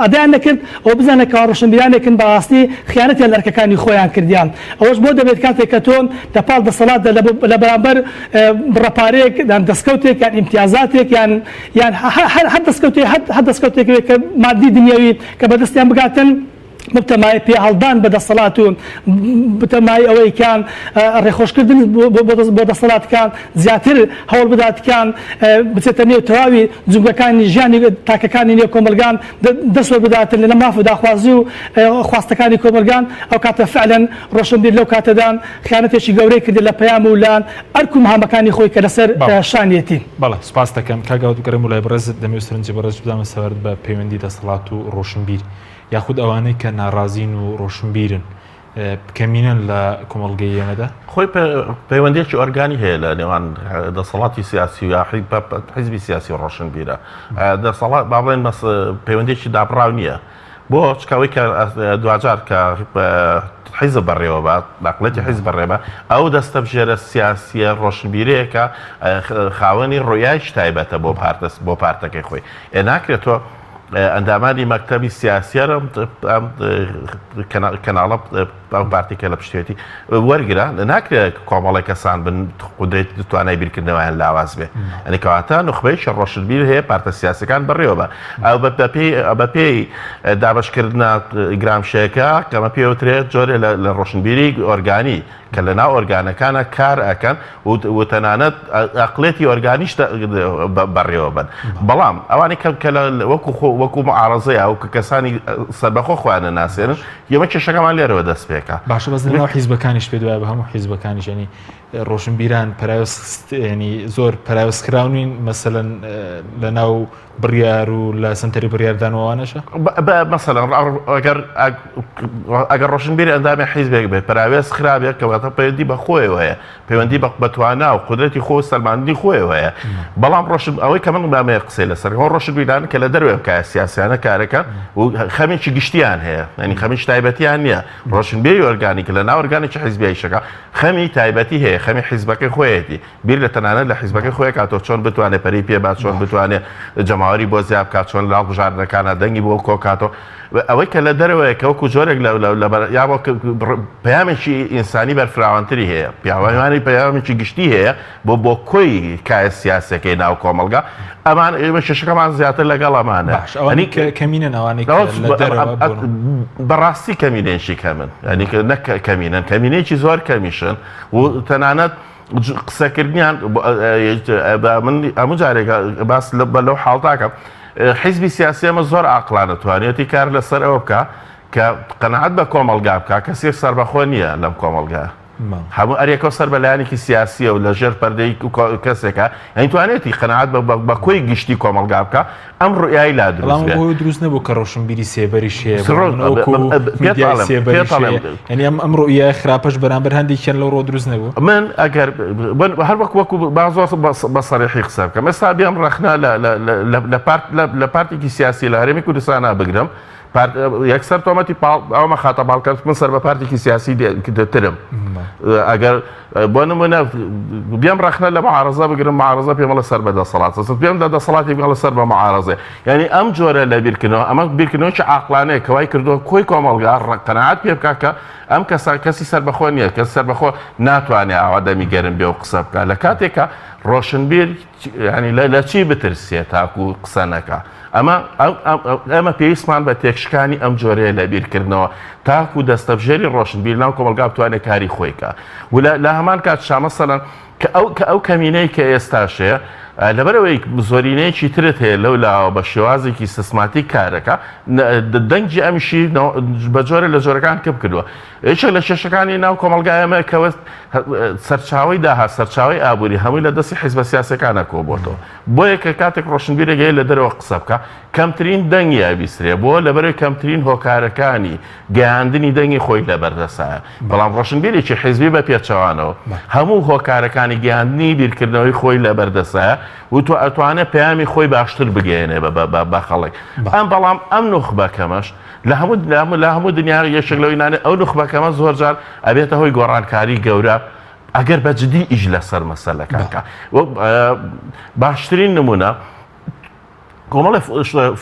Speaker 3: ئەدایان نەکرد، ئەوە بزانە کەوا ڕۆشنبیرانێکن بەڕاستی خیانەتیان لە ئەرکەکانی خۆیان کردیان. ئەوەش بۆ دەبێت کاتێک کە تۆ لە پاڵ دەسەڵاتدا لە بەرامبەر بڕە پارەیەک یان دەسکەوتێک یان ئیمتیازاتێک یان یان هەر دەسکەوتێ هەر دەسکەوتێک بێت کە مادی دنیاوی کە بەدەستیان بگاتن، ببتە مایەی پێهەڵدان بە دەسەڵات و ببتە مایەی ئەوەی کە ڕێخۆشکردن بۆ دەسەڵات کە زیاتر هەوڵ بدات کە بچێتە نێو تەواوی جومگەکانی ژیانی تاکەکانی نێو کۆمەڵگا دەست وەربداتن لە ماف و داخوازی و خواستەکانی کۆمەڵگا ئەو کاتە فعلەن ڕۆشنبیر لەو کاتەدا خیانەتێکی گەورەی کردە لە پەیام و لە ئەرک و مهامەکانی خۆی کە لەسەر شانیەتی.
Speaker 1: بەڵێ سوپاست دەکەم کاک گاود بگەڕێم بۆ لای بەڕێزت دەمەوێت سەرنجی بەڕێزت بدەمە سەبارەت بە پەیوەندی دەسەڵات و ڕۆشنبیر. یاخود ئەوانەی کە ناڕازین و ڕۆشنبیرن کەمینەن لە کۆمەڵگەی ئێمەدا؟
Speaker 2: خۆی پەیوەندیەکی ئۆرگانی هەیە لە نێوان دەسەڵاتی سیاسی و حیزبی سیاسی و ڕۆشنبیرە دەسەڵات با بڵێن بەس پەیوەندیەکی دابڕاو نییە بۆ چکەوەی کە دواجار کە حیزب بەڕێوە بات عەقڵیەتی حیزب بەڕێبە ئەو دەستەبژێرە سیاسیە ڕۆشنبیرەیەکە خاوەنی ڕوئیایش تایبەتە بۆ پارتە بۆ پارتەکەی خۆی ئێ ناکرێت تۆ ئەندامانی مەکتەبی سیاسیە ئەم کەناڵە ئەو پارتی کە لە پشتێتی وەرگرە ناکرێت کۆمەڵی کەسان بن قودرەت توانای بیرکردنەوەیان لاواز بێ ئەنی کەواتە نوخبەیەکی ڕۆشنبیر هەیە پارتە سیاسەکان بەڕێوە بە ئەو بە پێی دابشکردنە گرامشەکە کەمە پێوترێت جۆرێ لە ڕۆشنبیری ئۆرگانی کە لە ناو ئۆرگانەکانا کار ئەکەن و تەنانەت ئەقڵێتی ئۆرگانیش بەڕێوە بەن بەڵام ئەوانەی کە کە وەکو خۆ وەکو معارەزەیە و کە کەسانی سەربەخۆ خۆیان نەناسێنن ئێمە کێشەکەمان لێرەوە دەست پێکا.
Speaker 1: باشە بەس لەناو حیزبەکانیش پێت وایە بە هەموو حیزبەکانیش یانی ڕۆشنبیران پەراوێز ینی زۆر پەراوێزخراو نین مەسەلەن لەناو بڕیار و لە سەنتەری بڕیاردان و ئەوانەشە؟
Speaker 2: مەسەلەن ئەگەر ئەگەر ڕۆشنبیر ئەندامی حیزبێک بێت پەراوێز خرابێت کەواتە پەیوەندی بە خۆیەوە هەیە پەیوەندی بە توانا و قودرەتی خۆ و سەلماندنی خۆیەوە هەیە بەڵام ڕۆشن ئەوەی کە من بامەیە قسەی لەسەر ئەو ڕۆشنبیران کە لە دەرەوەی ئەم کایە سیاسیانە کارەکەن و خەمێکی گشتیان هەیە یعنی خەمێکی تایبەتیان نییە ڕۆشنبیری ئۆرگانی کە لە ناو ئۆرگانێکی حیزبیی شەکە خەمی تایبەتی هەیە خەمی حیزبەکەی خۆیەتی بیر لە تەنانەت لە حیزبەکەی خۆی کاتەوە چۆن بتوانێت پەرەی پێ بات چۆن بتوانێت جەماوەری بۆ زیاد بکات چۆن لە هەڵبژاردنەکانە دەنگی بۆ کۆ کاتەوە ئەوەی کە لە دەرەوەیە کە وەکو جۆرێک لە یا وەک پەیامێکی ئینسانی بەرفراوانتری هەیە پیاوانی پەیامێکی گشتی هەیە بۆ بۆ کۆی کایە سیاسەکەی ناو کۆمەڵگا ئەمان ئێمە کێشەکەمان زیاتر لەگەڵ ئەمانە
Speaker 1: باش ئەوانەی کە کەمینەن ئەوانەی کە لە دەرەوە بوون.
Speaker 2: بەڕاستی کەمینەیەکی کەمن یعنی کە نەک کەمینەن کەمینەیەکی زۆر کەمیشن و تەنانەت قسەکردنیان من هەموو جارێک باس لەو حاڵتاکەم حیزبی سیاسی ئەمە زۆر ئاقلانە توانێتی کار لەسەر ئەوە بکە کە قەنەعەت بە کۆمەڵگا بکە کەسێک سەربەخۆ نییە لەم کۆمەڵگا. هەموو ئەرێکەو سەر بە لایەنێکی سیاسیە و لە ژێر پەردەی کەسێکە یانی توانێتی قەناعەت بە کۆی گشتی کۆمەڵگا بکا ئەم ڕوئیای لا دروست بێ.
Speaker 1: بەڵام دروست نەبوو کە ڕۆشنبیری سێبەریش هەیە میدیای سێبەریش هەیە یانی ئەم ئەم ڕوئیای خراپەش بەرامبەر هەندێکیان لەو ڕۆ دروست نەبوو.
Speaker 2: من ئەگەر هەر وەک وەکو با زۆر بە سەریحی قسە بکەم ئێستا بێم ڕەخنە لە پارت لە پارتێکی سیاسی لە هەرێمی کوردستانا بگرم یەکسەر تۆمەتی پاڵ ئەومە خاتە باڵ کە من سەر بە پارتێکی سیاسی ترم ئەگەر بۆ نمونە بێم ڕەخنە لە معارەزە بگرم معارەزە پێمەڵە سەر بە دەسەڵات پێم لە دەسەڵاتی بگەڵە سەر بە معارەزێ یعنی ئەم جۆرە لە بیرکردنەوە ئەمە بیرکردنەوەی عاقلانەیە کە وای کردووە کۆی کۆمەڵگا قەناعەت پێ بکا کە ئەم کەسە کەسی سەربەخۆ نییە کەس سەربەخۆ ناتوانێ ئاوا دەمی گەرم بێ و قسە بکە لە کاتێکە ڕۆشنبیر یانی لە چی بترسێ تاکو قسە نەکا ئەمە ئێمە پێویستمان بە تێکشکانی ئەم جۆرەیە لە بیرکردنەوە تاکو دەستەبژێری ڕۆشنبیر ناو کۆمەڵگا بتوانێت کاری خۆی کا و لە هەمان کات شامەسەلەن کە ئەو کە ئەو کەمینەی کە ئێستاشەیە لەبەرەوەی زۆرینەیەکی ترت هەیە لەو لاوە بە شێوازێکی سیستماتیک کارەکە دەنگی ئەمیشی بە جۆرە لە جۆرەکان کپ کردووە یەکێک لە کێشەکانی ناو کۆمەڵگای ئێمە کە سەرچاوەی داهات، سەرچاوەی ئابووری هەمووی لە دەستی حیزبە سیاسیەکانە کۆبۆتەوە. بۆیە کە کاتێک ڕۆشنبیرێک هەیە لە دەرەوە قسە بکا، کەمترین دەنگی ئەبیسترێ، بۆ لەبەرئەوەی کەمترین هۆکارەکانی گەیاندنی دەنگی خۆی لەبەردەسایە. بەڵام ڕۆشنبیرێکی حیزبی بە پێچەوانەوە هەموو هۆکارەکانی گەیاندنی بیرکردنەوەی خۆی لەبەردەسایە و ئەتوانێ پەیامی خۆی باشتر بگەیەنێ بە خەڵک. ئەم بەڵام ئەم نوخبە کەمەش لە هەموو لە هەموو دنیا یەکێک لەوەی نانێ ئەو نوخبە کەمە زۆر جار ئەبێتە هۆی گۆڕانکاری گەورە ئەگەر بە جدی ئیش لەسەر مەسەلەکان کا باشترین نمونە کۆمەڵی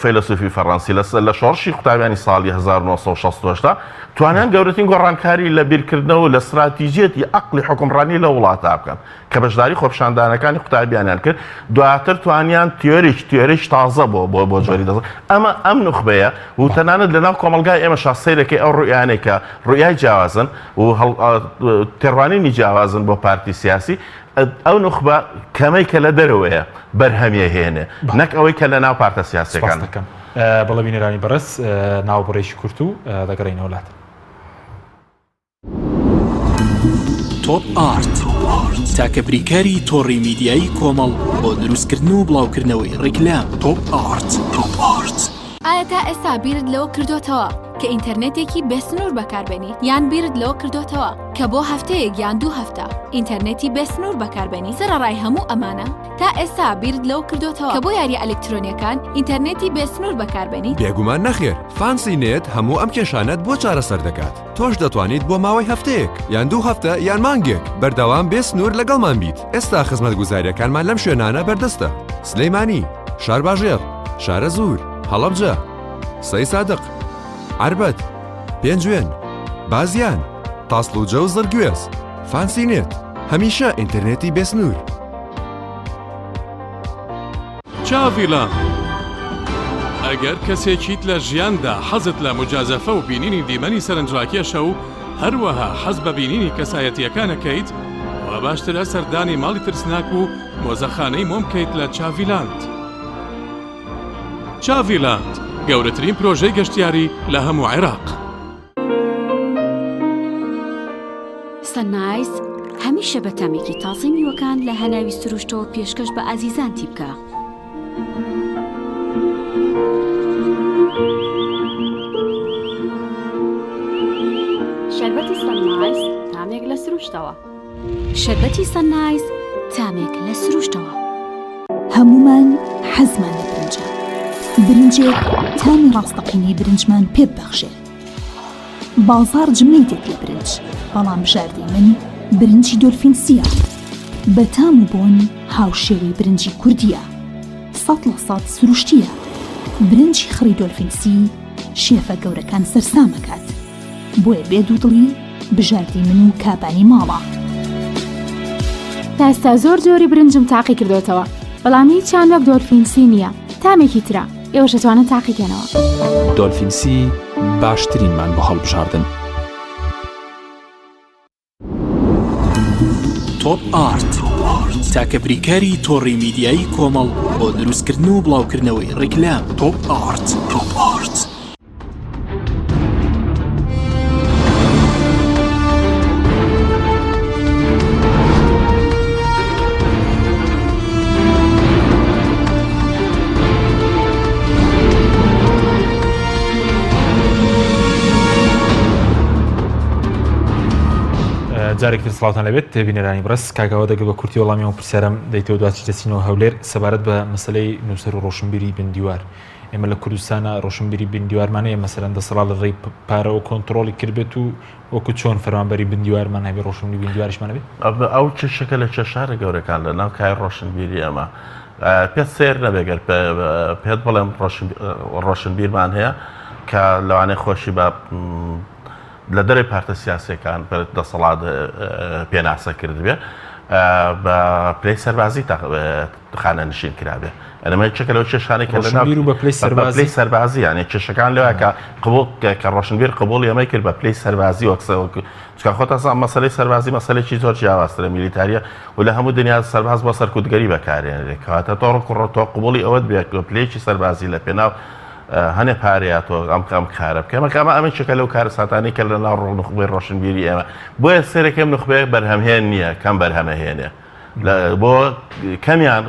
Speaker 2: فەیلەسوفی فەڕەنسی لە شۆڕشی قوتابیانی ساڵی 1968 توانیان گەورەترین گۆڕانکاری لە بیرکردنەوە لە ستراتیژیەتی عەقڵی حوکمڕانی لە وڵاتا بکەن کە بەشداری خۆپیشاندانەکانی قوتابیانیان کرد، دواتر توانیان تیۆریک تیۆریی تازە بۆ بۆ بۆ جۆری دەست ئەمە ئەم نوخبەیە و تەنانەت لەناو کۆمەڵگای ئێمەشا سەیرەکەی ئەو ڕوئیانەی کە ڕوئیای جیاوازن و تێڕوانینی جیاوازن بۆ پارتی سیاسی ئەو نوخبە کەمەی کە لە دەرەوەیە بەرهەمیە هێنێ نەک ئەوەی کە لە ناو پارتە سیاسیەکان.
Speaker 1: سپاست دەکەم. بەڵێ بینەرانی بەڕێز ناوبڕێکی کورت و دەگەڕێینەوە لاتان.
Speaker 4: تۆپ ئارت تاکە بریکاری تۆڕی میدیایی کۆمەڵ بۆ دروستکردن و بڵاوکردنەوەی ڕیکلام تۆپ ئارت تۆپ ئارت.
Speaker 5: ئایا تا ئێستا بیرت لەوە کردۆتەوە کە ئینتەرنێتێکی بێسنوور بەکاربێنیت؟ یان بیرت لەوە کردۆتەوە کە بۆ هەفتەیەک یان دوو هەفتە ئینتەرنێتی بێسنوور بەکاربێنیت؟ سەرەڕای هەموو ئەمانە تا ئێستا بیرت لەوە کردۆتەوە کە بۆ یارییە ئەلکترۆنییەکان ئینتەرنێتی بێسنوور بەکاربێنیت؟
Speaker 6: بێگومان نەخێر، فانسی نێت هەموو ئەم کێشانەت بۆ چارەسەر دەکات. تۆش دەتوانیت بۆ ماوەی هەفتەیەک، یان دوو هەفتە، یان مانگێک، بەردەوام بێ سنوور لەگەڵمان بیت. ئێستا خزمەتگوزارییەکانمان لەم شوێنانە بەردەستە، سلێمانی، شارباژێڕ، شارەزوور، هەڵەبجە، سەیسادق، عەربەت، پێنجوێن، بازیان، تاسڵوجە و زڕگوێز. فانسی نێت، هەمیشە ئینتەرنێتی بێ سنوور.
Speaker 7: چاڤیلاند ئەگەر کەسێکیت لە ژیاندا حەزت لە موجازەفە و بینینی دیمەنی سەرنجڕاکێشە و هەروەها حەز بە بینینی کەسایەتییەکان ئەکەیت وا باشترە سەردانی ماڵی ترسناک و مۆزەخانەی مۆم بکەیت لە چاڤیلاند. چاڤیلاند گەورەترین پرۆژەی گەشتیاری لە هەموو عێراق.
Speaker 8: سەننایز هەمیشە بە تامێکی تازەی میوەکان لە هەناوی سروشتەوە پێشکەش بە ئازیزانتی بکە.
Speaker 9: شەربەتی سەننایز تامێک لە سروشتەوە.
Speaker 8: شەربەتی سەننایز تامێک لە سروشتەوە.
Speaker 10: هەموومان حەزمان لە برنجە، برنجێک تامی ڕاستەقینەی برنجمان پێ ببەخشێ. بازاڕ جمەی دێت لە برنج، بەڵام بژاردەی من برنجی دۆلفین سییە. بە تام و بۆن هاوشێوەی برنجی کوردییە. 100% سروشتییە. برنجی خڕی دۆلفین سی شێفە گەورەکان سەرسام ئەکات. بۆیە بێ دوودڵی بژاردەی من و کابانی ماڵە.
Speaker 11: تا ئێستا زۆر جۆری برنجم تاقی کردۆتەوە بەڵام هیچیان وەک دۆلفین سی نییە تامێکی ترە ئێوەش ئەتوانن تاقیکەنەوە.
Speaker 4: دۆلفین سی باشترینمان بۆ هەڵبژاردن. تۆپ ئارت تاکە بریکاری تۆڕی میدیایی کۆمەڵ بۆ دروستکردن و بڵاوکردنەوەی ڕیکلام تۆپ ئارت تۆپ ئارت.
Speaker 1: جارێکی تر سڵاوتان لێبێت بینەرانی بەڕێز کاک ئاوات ئەگەر بە کورتی وەڵامی ئەو پرسیارەم دەیتەوە دواتر دەچینەوە هەولێر سەبارەت بە مەسەلەی نووسەر و ڕۆشنبیری بندیوار ئێمە لە کوردستانە ڕۆشنبیری بندیوارمان هەیە مەسەلەن دەسەڵات لە ڕێی پارەوە کۆنتڕۆڵی کردبێت و وەکو چۆن فەرمانبەری بندیوارمان هەبێ ڕۆشنبیری بندیواریشمان هەبێ؟
Speaker 2: ئەو کێشەکە لە کێشارە گەورەکان لە ناو کای ڕۆشنبیری ئێمە پێت سەیر نەبێ گەر پێت بڵێم ڕۆشنبیرمان هەیە کە لەوانەیە خۆشی بە لە دەرەوەی پارتە سیاسیەکان دەسەڵات پێناسە کردبێ بە پلەی سەربازی خانەنشین کرابێ ئەمە یەکێکە لەو کێشانەی کە لە
Speaker 1: ڕۆشنبیر و بە پلەی سەربازی
Speaker 2: پلەی سەربازی یانێ کێشەکان لەوە کە قبوڵ کە ڕۆشنبیر قبوڵی ئەمەی کرد بە پلەی سەربازی وەک چکە خۆت ئەزان مەسەلەی سەربازی مەسەلێکی زۆر جیاوازترە میلیتاریە و لە هەموو دنیا سەرباز بۆ سەرکوتگەری بەکارێنرێت کەواتە تۆ ڕکوڕ تۆ قبوڵی ئەوەت بێ پلەیەکی سەربازی لە پێناو هەنێ پارەیە تۆ ئەم ئەم کارە بکە ئەمە ئەمە ئەمە چێکە لەو کارەساتانەی کە لە ناو ڕۆ نوخبەی ڕۆشنبیری ئێمە بۆیە سەرەکەم نوخبەیەک بەرهەمهێن نییە کەم بەرهەمەهێنێ بۆ کەمیان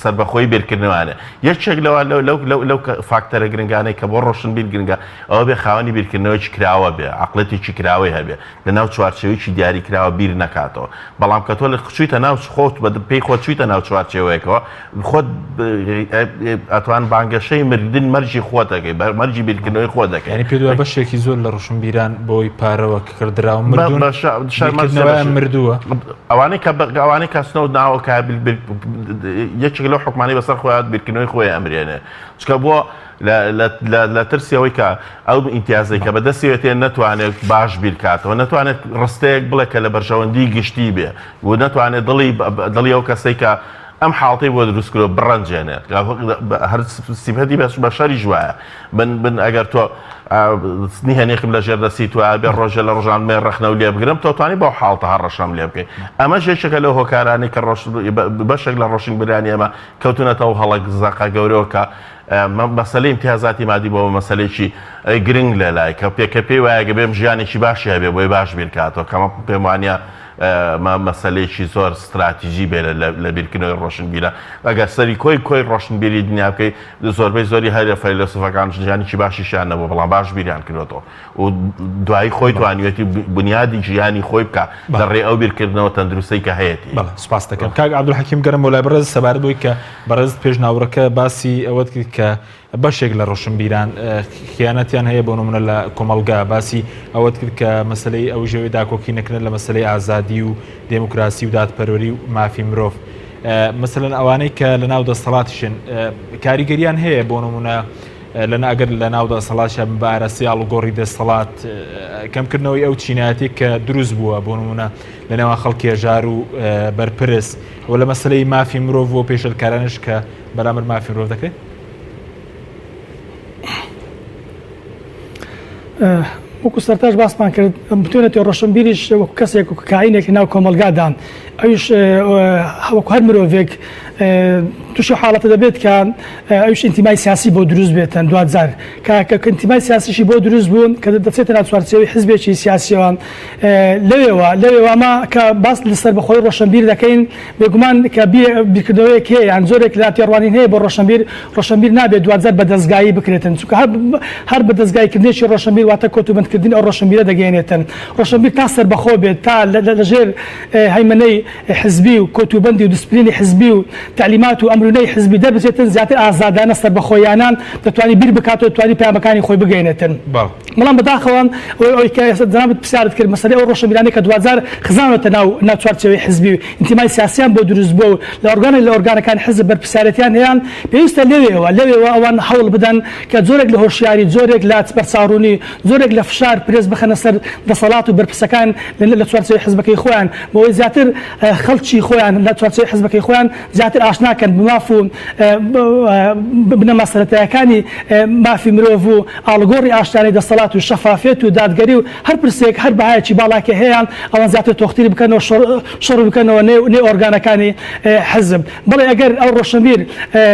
Speaker 2: سەربەخۆی بیرکردنەوانە یەکێک لەوە لەو لەو فاکتەرە گرنگانەی کە بۆ ڕۆشنبیر گرنگە ئەوە بێ خاوەنی بیرکردنەوەی کراوە بێ عقلێتێکی کراوەی هەبێ لە ناو چوارچێوەیەکی دیاریکراوە بیر نەکاتەوە، بەڵام کە تۆ لە چوویتە ناو خۆت بە پێی خۆت چوویتە ناو چوارچێوەیەکەوە خۆت ئەتوان بانگەشەی مردن مەرجی خۆت دەکەی مەرجی بیرکردنەوەی خۆت دەکەی.
Speaker 1: یانی پێت وایە بەشێکی زۆر لە ڕۆشنبیران بەوەی پارەوە کە کڕدراون مردوون؟ بیرکردنەوەیان مردووە؟
Speaker 2: ئەوانەی کە ئەوانەی کە چنەوە ناوە کە یەکێک لەو حوکمانەی بەسەر خۆیان بیرکردنەوەی خۆی ئەمرێنێ چونکە بۆ لە ترسی ئەوەی کە ئەو ئیمتیازەی کە بەدەستیەوە تێ نەتوانێت باش بیرکاتەوە، نەتوانێت ڕستەیەک بڵێ کە لە بەرژەوەندی گشتی بێ و نەتوانێت دڵی دڵی ئەو کەسەی کە ئەم حاڵتەی بۆ دروست کردووە بڕەنجێنێت. هەر سیفەتی بەشەریش وایە. من من ئەگەر تۆ نهێنێکم لە ژێر دەستی تۆ بێ ڕۆژێ لە ڕۆژان مێ ڕەخنە و لێ بگرم تۆ توانی بەو حاڵتە هەڕەشەم لێ بکەی. ئەمەش یەکێکە لەو هۆکارانەی کە بەشێک لە ڕۆشنبیرانی ئێمە کەوتونەتە ئەو هەڵە زەقە گەورەوە کە مەسەلەی ئیمتیازاتی مادی بۆ مەسەلەیەکی گرنگ لە لای کە پێ کە پێی وایە گە بێم ژیانێکی باشی هەبێ بۆی باش بیرکاتەوە کەمە پێم وانە مەسەلەیەکی زۆر ستراتیژی بێ لە بیرکردنەوەی ڕۆشنبیرە ئەگەر سەری کۆی کۆی ڕۆشنبیری دنیا بکەی زۆربەی زۆری هەرە فەیلەسوفەکان ژیانێکی باشیشیان نەبوو بەڵام باش بیریان کردۆتەوە و دوایی خۆی توانیوێتی بنیادی ژیانی خۆی بکا لە ڕێ ئەو بیرکردنەوە تەندروستەی کە هەیەتی.
Speaker 1: بەڵێ سوپاست دەکەم کاک عەبدولحەکیم گەرم بۆ لای بەڕێز سەبارەت بەوەی کە بەڕێزت پێش ناوڕەکە باسی ئەوەت کرد کە بەشێک لە ڕۆشنبیران خیانەتیان هەیە بۆ نمونە لە کۆمەڵگا باسی ئەوەت کرد کە مەسلەی ئەو ژێوەی داکۆکی نەکردن لە مەسلەی ئازادی و دێموکراسی و دادپەروەری و مافی مرۆڤ مەسەلەن ئەوانەی کە لە ناو دەسەڵاتیشن کاریگەریان هەیە بۆ نمونە لە ئەگەر لە ناو دەسەڵاتیشا بن بە ئاراستەی ئاڵوگۆڕی دەسەڵات، کەمکردنەوەی ئەو چینایەتیە کە دروست بووە بۆ نموونە لە نێوان خەڵکی هەژار و بەرپرس و لە مەسەلەی مافی مرۆڤ و پێشێلکارانش کە بەرامبەر مافی مرۆڤ دەکرێت؟
Speaker 3: وەکو سەرتاش باسمان کرد بتوێنێت ڕۆشنبیریش وەکو کەسێک و کائینێک ناو کۆمەلگادا ئەویش وەکو هەر مرۆڤێک تووشی حاڵەتە دەبێت کە ئەویش ئینتیمای سیاسی بۆ دروست بێتن دواجار کە کە ئینتیمای سیاسیشی بۆ دروست بوون کە دەچێتە ناو چوارچێوەی حزبێکی سیاسیەوە لەوێوە لەوێوە ئەمە کە باس لە سەربەخۆی ڕۆشنبیر دەکەین بێگومان کە بیرکردنەوەیەک هەیە یان جۆرێک لە تێڕوانین هەیە بۆ ڕۆشنبیر ڕۆشنبیر نابێت دواجار بە دەزگایی بکرێتن چونکە هەر هەر بە دەزگایکردنێکی ڕۆشنبیر واتە کۆتوبەندکردنی ئەو ڕۆشنبیرە دەگەیەنێتن ڕۆشنبیر تا سەربەخۆ بێت تا لەژێر هەیمەنەی حزبی و کۆتوبەندی و دیسپلینی حزبی و تەعلیمات و ئەمر و نەهی حزبی دەربچێتن زیاتر ئازادانە سەربەخۆیانە دەتوانی بیر بکاتەوە دەتوانی پەیامەکانی خۆی بگەیەنێتن بەڵام بەداخەوە ئەوەی ئەوەی کە ئێستا جەنابت پرسیارت کرد مەسەلەی ئەو ڕۆشنبیرانەی کە دواجار خزاونەتە ناو ناو چوارچێوەی حزبی و ئینتیمای سیاسیان بۆ دروست بووە و لە ئۆرگانێک لە ئۆرگانەکانی حزب بەرپرسیارێتیان هەیە پێویستە لەوێوە لەوێوە ئەوان هەوڵ بدەن کە جۆرێک لە هۆشیاری جۆرێک لە بەرچاوڕوونی جۆرێک لە فشار پرێس بخەنە سەر دەسەڵات و بەرپرسەکان لە چوارچێوەی حزبەکەی خۆیان بۆ ئەوەی زیاتر خەڵکی خۆیان لە چوارچێوەی حزبەکەی خۆیان زیاتر ئاشنا کەن بە ماف و بنەما سەرەتایەکانی مافی مرۆڤ و ئاڵوگۆڕی ئاشتیانەی دەسەڵات و شەفافیەت و دادگەری و هەر پرسێک هەر بەهایەکی باڵا کە هەیە ئەوان زیاتر تۆختری بکەنەوە شۆڕ بکەنەوە نێو ئۆرگانەکانی حزب. بەڵێ ئەگەر ئەو ڕۆشنبیر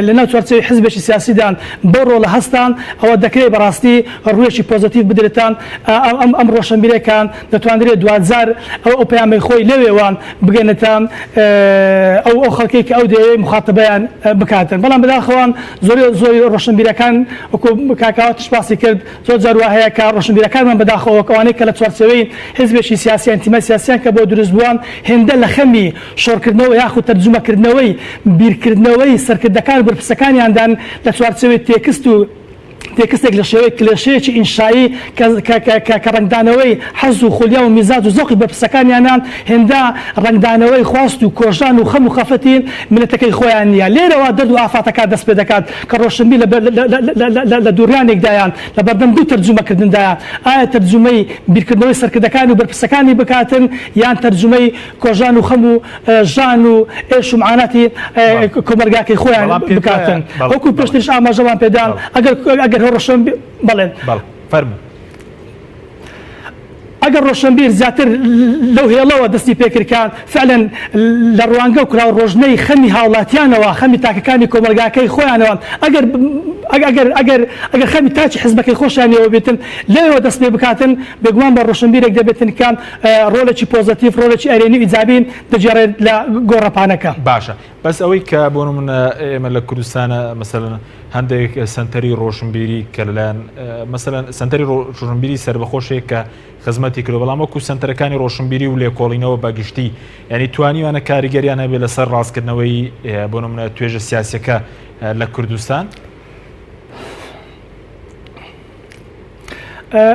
Speaker 3: لە ناو چوارچێوەی حزبێکی سیاسیدا بەو ڕۆڵە هەستان ئەوە دەکرێت بەڕاستی ڕوویەکی پۆزەتیڤ بدرێتە ئەم ئەم ڕۆشنبیرە کە دەتواندرێت دواجار ئەو ئەو پەیامەی خۆی لەوێوە بگەنێتە ئەو ئەو خەڵکەی کە ئەو دەیەوێت. دەیەوێت مخاتبەیان بکاتن. بەڵام بەداخەوە زۆری زۆری ڕۆشنبیرەکان وەکو کاک ئاواتیش باسی کرد زۆر جار وا هەیە کە ڕۆشنبیرەکانمان بەداخەوە وەک ئەوانەی کە لە چوارچێوەی حیزبێکی سیاسی ئینتیمای سیاسیان کە بۆ دروست بووە هێندە لە خەمی شۆڕکردنەوە یاخود تەرجومەکردنەوەی بیرکردنەوەی سەرکردەکان و بەرپرسەکانیاندان لە چوارچێوەی تێکست و تێکستێک لە شێوەی کلێشەیەکی ئینشایی کە کە کە کە ڕەنگدانەوەی حەز و خولیا و میزاج و زەوقی بەرپرسەکانیانە هێندە ڕەنگدانەوەی خواست و کۆژان و خەم و خەفەتی میللەتەکەی خۆیان نییە. لێرەوە دەرد و ئافاتەکان دەست پێ دەکات کە ڕۆشنبیر لە لە لە لە دووڕیانێکدایە لە بەردەم دوو تەرجومەکردندایە ئایا تەرجومەی بیرکردنەوەی سەرکردەکانی و بەرپرسەکانی بکاتن یان تەرجومەی کۆژان و خەم و ژان و ئێش و معاناتی کۆمەڵگاکەی خۆیان بکاتن وەکو پێشتریش ئاماژەمان پێدا ئەگەر ئەگەر ڕۆشن بەڵێ
Speaker 1: فەرموو.
Speaker 3: ئەگەر ڕۆشنبیر زیاتر لەو هێڵەوە دەستی پێکرد کە فعلەن لە ڕوانگە و کراو ڕۆژنەی خەمی هاوڵاتیانەوە خەمی تاکەکانی کۆمەڵگاکەی خۆیانەوە ئەگەر ئەگەر ئەگەر ئەگەر خەمی تاکی حزبەکەی خۆشیانەوە بێتن لەوێوە دەست پێ بکاتن بێگومان بە ڕۆشنبیرێک دەبێتن کە ڕۆڵێکی پۆزەتیڤ، ڕۆڵێکی ئەرێنی و ئیجابی دەگێڕێت لە گۆڕەپانەکە.
Speaker 1: باشە بەس ئەوەی کە بۆ نمونە ئێمە لە کوردستانە مەسەلەن هەندێک سەنتەری ڕۆشنبیری کە لەلایەن مەسەلەن سەنتەری ڕۆشنبیری سەربەخۆشێک کە خزمەتی کردو بەڵام وەکو سەنتەرەکانی ڕۆشنبیری و لێکۆڵینەوە بەگشتی یعنی توانیوانە کاریگەریان هەبێت لەسەر ڕاستکردنەوەی بۆ نمونە توێژە سیاسەکە لە کوردستان؟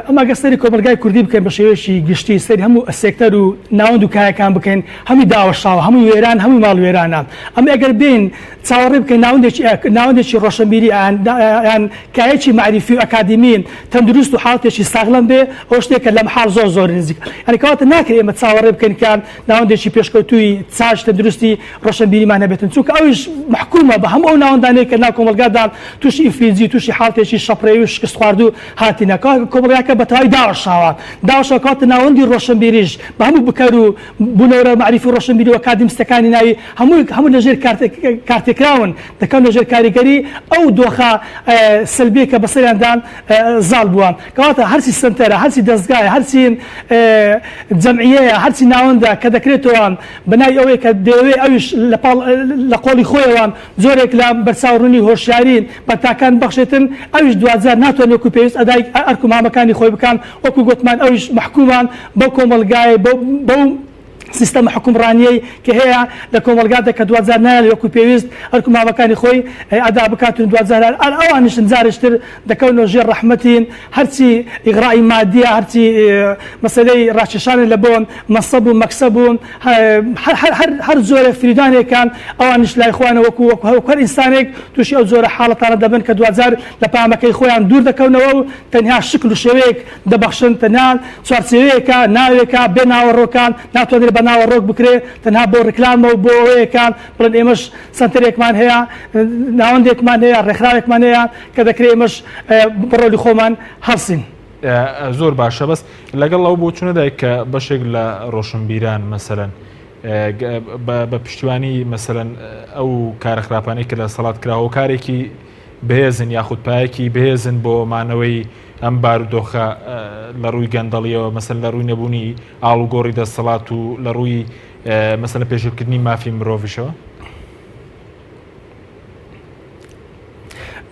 Speaker 3: ئەمە گەر سەیری کۆمەڵگای کوردی بکەین بە شێوەیەکی گشتی سەیری هەموو سێکتەر و ناوەند و کایەکان بکەین هەمووی داوەشاوە هەمووی وێران هەمووی ماڵ وێرانە ئەمە ئەگەر بێین چاوەڕێ بکەین ناوەندێکی ناوەندێکی ڕۆشنبیری یان کایەکی مەعریفی و ئەکادیمی تەندروست و حاڵەتێکی ساغلەم بێ ئەو شتێکە لە مەحاڵ زۆر زۆر نزیک یانی کەواتە ناکرێ ئێمە چاوەڕێ بکەین کە ناوەندێکی پێشکەوتووی چاک تەندروستی ڕۆشنبیریمان هەبێتن چونکە ئەویش مەحکومە بە هەموو ئەو ناوەندانەی کە ناو کۆمەڵگادا تووشی ئیفلیجی تووشی حاڵتێکی شەپرەوی و شکستخواردوو هاتینە کۆمەڵگاکە بە تەواوی داوەشاوە داوەشاوە کەواتە ناوەندی ڕۆشنبیریش بە هەموو بکەر و بوونەوەرە مەعریفی و ڕۆشنبیری و ئەکادیمستەکانی ناوی هەمووی هەموو لەژێر کارتێکراون دەکەونە ژێر کاریگەری ئەو دۆخە سلبیە کە بەسەریاندا زاڵ بووە. کەواتە هەرچی سەنتەرە، هەرچی دەزگایە، هەرچی جەمعیەیە، هەرچی ناوەندە کە دەکرێتەوە بە ناوی ئەوەی کە دەیەوێ ئەویش لە پاڵ لە قۆڵی خۆیەوە جۆرێک لە بەرچاوڕوونی هۆشیاری بە تاکان ببەخشێتن، ئەویش دواجار ناتوانێ وەکو پێویست ئەدای ئەرک و مامەکانی خۆی بکا، وەکو گۆتمان ئەویش مەحکومە بەو کۆمەڵگایەی بەو سیستەمە حوکمڕانییەی کە هەیە لە کۆمەڵگادا کە دواجار نایەڵێ وەکو پێویست ئەرک و مافەکانی خۆی ئەدا بکات و دواجار هەر ئەوانیشن جارێکی تر دەکەونەوە ژێر ڕەحمەتی هەرچی ئیغرائی مادیە هەرچی مەسەلەی ڕاکێشانە لە بۆ مەنسەب و مەکسەب و هەر جۆرە فریدانێکە ئەوانیش لای خۆیانە وەکو وەکو هەر ئینسانێک تووشی ئەو جۆرە حاڵەتانە دەبن کە دواجار لە پامەکەی خۆیان دوور دەکەونەوە و تەنها شکل و شێوەیەک دەبەخشن تەنها چوارچێوەیەکە، ناوێکە بێ ناوەڕۆکە، ناتوانرێت بە ناوەڕۆک بکرێت، تەنها بۆ ڕیکلامە و بۆ ئەوەیە کە بڵێن ئێمەش سەنتەرێکمان هەیە، ناوەندێکمان هەیە، ڕێکخراوێکمان هەیە کە دەکرێت ئێمەش بە ڕۆڵی خۆمان هەڵسین.
Speaker 1: زۆر باشە بەس لەگەڵ ئەو بۆچوونەدای کە بەشێک لە ڕۆشنبیران مەسەلەن بە پشتیوانی مەسەلەن ئەو کارە خراپانەی کە لە سەڵات کرا هۆکارێکی بەهێزن یاخود پایەکی بەهێزن بۆ مانەوەی ئەم بارودۆخە لە ڕووی گەندەڵیەوە مەسەل لە ڕووی نەبوونی ئاڵوگۆڕی دەسەڵات و لە ڕووی مەسەلە پێشێلکردنی مافی مرۆڤیشەوە؟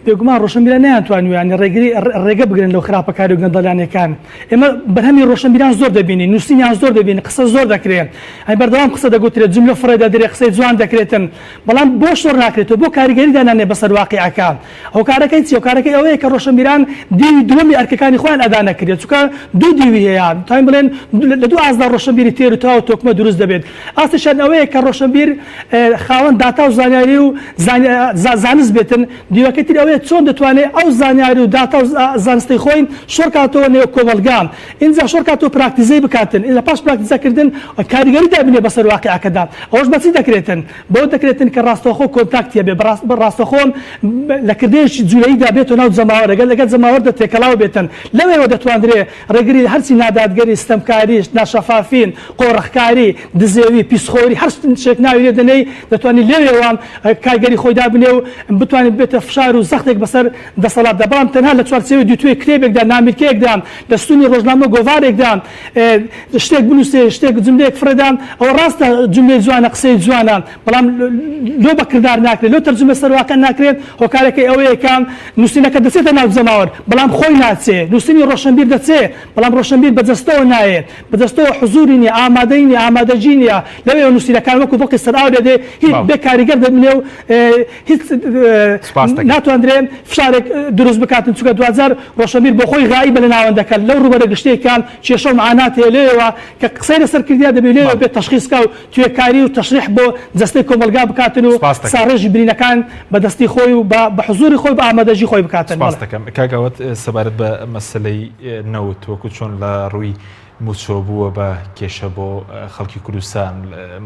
Speaker 3: بێگومان ڕۆشنبیران نەیانتوانیوە یانی ڕێگری ڕێگە بگرن لەو خراپەکاری و گەندەڵیانەکان ئێمە بەرهەمی ڕۆشنبیران زۆر دەبینین نووسینیان زۆر دەبینین قسە زۆر دەکرێن ئەی بەردەوام قسە دەگوترێت جملە فڕێ دەدرێ قسەی جوان دەکرێتن بەڵام بۆ شۆڕ ناکرێتەوە بۆ کاریگەری دانانێ بەسەر واقیعەکە هۆکارەکەی چیە؟ هۆکارەکەی ئەوەیە کە ڕۆشنبیران دیوی دووەمی ئەرکەکانی خۆیان ئەدا نەکردیە، چونکە دوو دیوی هەیە، دەتوانین بڵێن لە دوو ئاستدا ڕۆشنبیری تێر و تەواو و تۆکمە دروست دەبێت، ئاستێکیان ئەوەیە کە ڕۆشنبیر خاوەن داتا و زانیاری و زانست بێتن، دیوەکەی تر ئەوەیە چۆن دەتوانێت ئەو زانیاری و داتا و زانستەی خۆی شۆڕکاتەوە نێو کۆمەڵگا، ئینجا شۆڕکاتەوە پراکتیزەی بکاتن، لە پاش پراکتیزەکردن کاریگەری دابنێ بەسەر واقیعەکەدا، ئەوەش بە چی دەکرێتن؟ بەوە دەکرێتن کە ڕاستەوخۆ کۆنتاکتی هەبێ، بە ڕاستەوخۆ لە کردەیەکی جولەییدا بێتەوە ناو جەماوەر، لەگەڵ لەگەڵ جەماوەردا تێکەڵاو بێتن، لەوێوە دەتواندرێ ڕێگری لە هەرچی نادادگەری، ستەمکاری، ناشەفافی، قۆرخکاری، دزێوی، پیسخۆری، هەر شتێک ناوی لێ دەنێی دەتوانی لەوێوە کارگەری خۆی دابنێ و بتوانێ ببێتە فشار و زەخت. زەختێک بەسەر دەسەڵاتدا، بەڵام تەنها لە چوارچێوەی دووتوێی کتێبێکدا، نامیلکەیەکدا، لە ستوونی ڕۆژنامە و گۆڤارێکدا شتێک بنووسێ، شتێک جوملەیەک فڕێدا، ئەوە ڕاستە جوملەی جوانە، قسەی جوانە، بەڵام لۆ بە کردار ناکرێت، لۆ تەرجومە سەر واقع ناکرێت، هۆکارەکەی ئەوەیە کە نووسینەکە دەچێتە ناو جەماوەر، بەڵام خۆی ناچێ، نووسینی ڕۆشنبیر دەچێ، بەڵام ڕۆشنبیر بە جەستەوە نایێ، بە جەستەوە حزووری نییە، ئامادەیی نییە، ئامادەگی نییە، لەوێوە نووسینەکان وەکوو بڵقی سەرئاو لێدێ، هیچ بێ کاریگەر دەمینێ و هیچ ناتواندرێ فشارێک دروست بکاتن، چونکە دواجار ڕۆشنبیر بۆ خۆی غائیبە لە ناوەندەکە، لەو ڕووبەرە گشتیەی کە کێشە و معانات هەیە لێیەوە کە قسەی لەسەر کردیە دەبێ لێیەوە بێ تەشخیس کا و توێکاری و تەشریح بۆ جەستەی کۆمەڵگا بکاتن و ساڕێژی برینەکان بە دەستی خۆی و بە حزوری خۆی بە ئامادەگی خۆی بکاتن.
Speaker 1: سپاست دەکەم کاک ئاوات. سەبارەت بە مەسەلەی نەوت وەکو چۆن لە ڕووی مووچەوە بووە بە کێشە بۆ خەڵکی کوردستان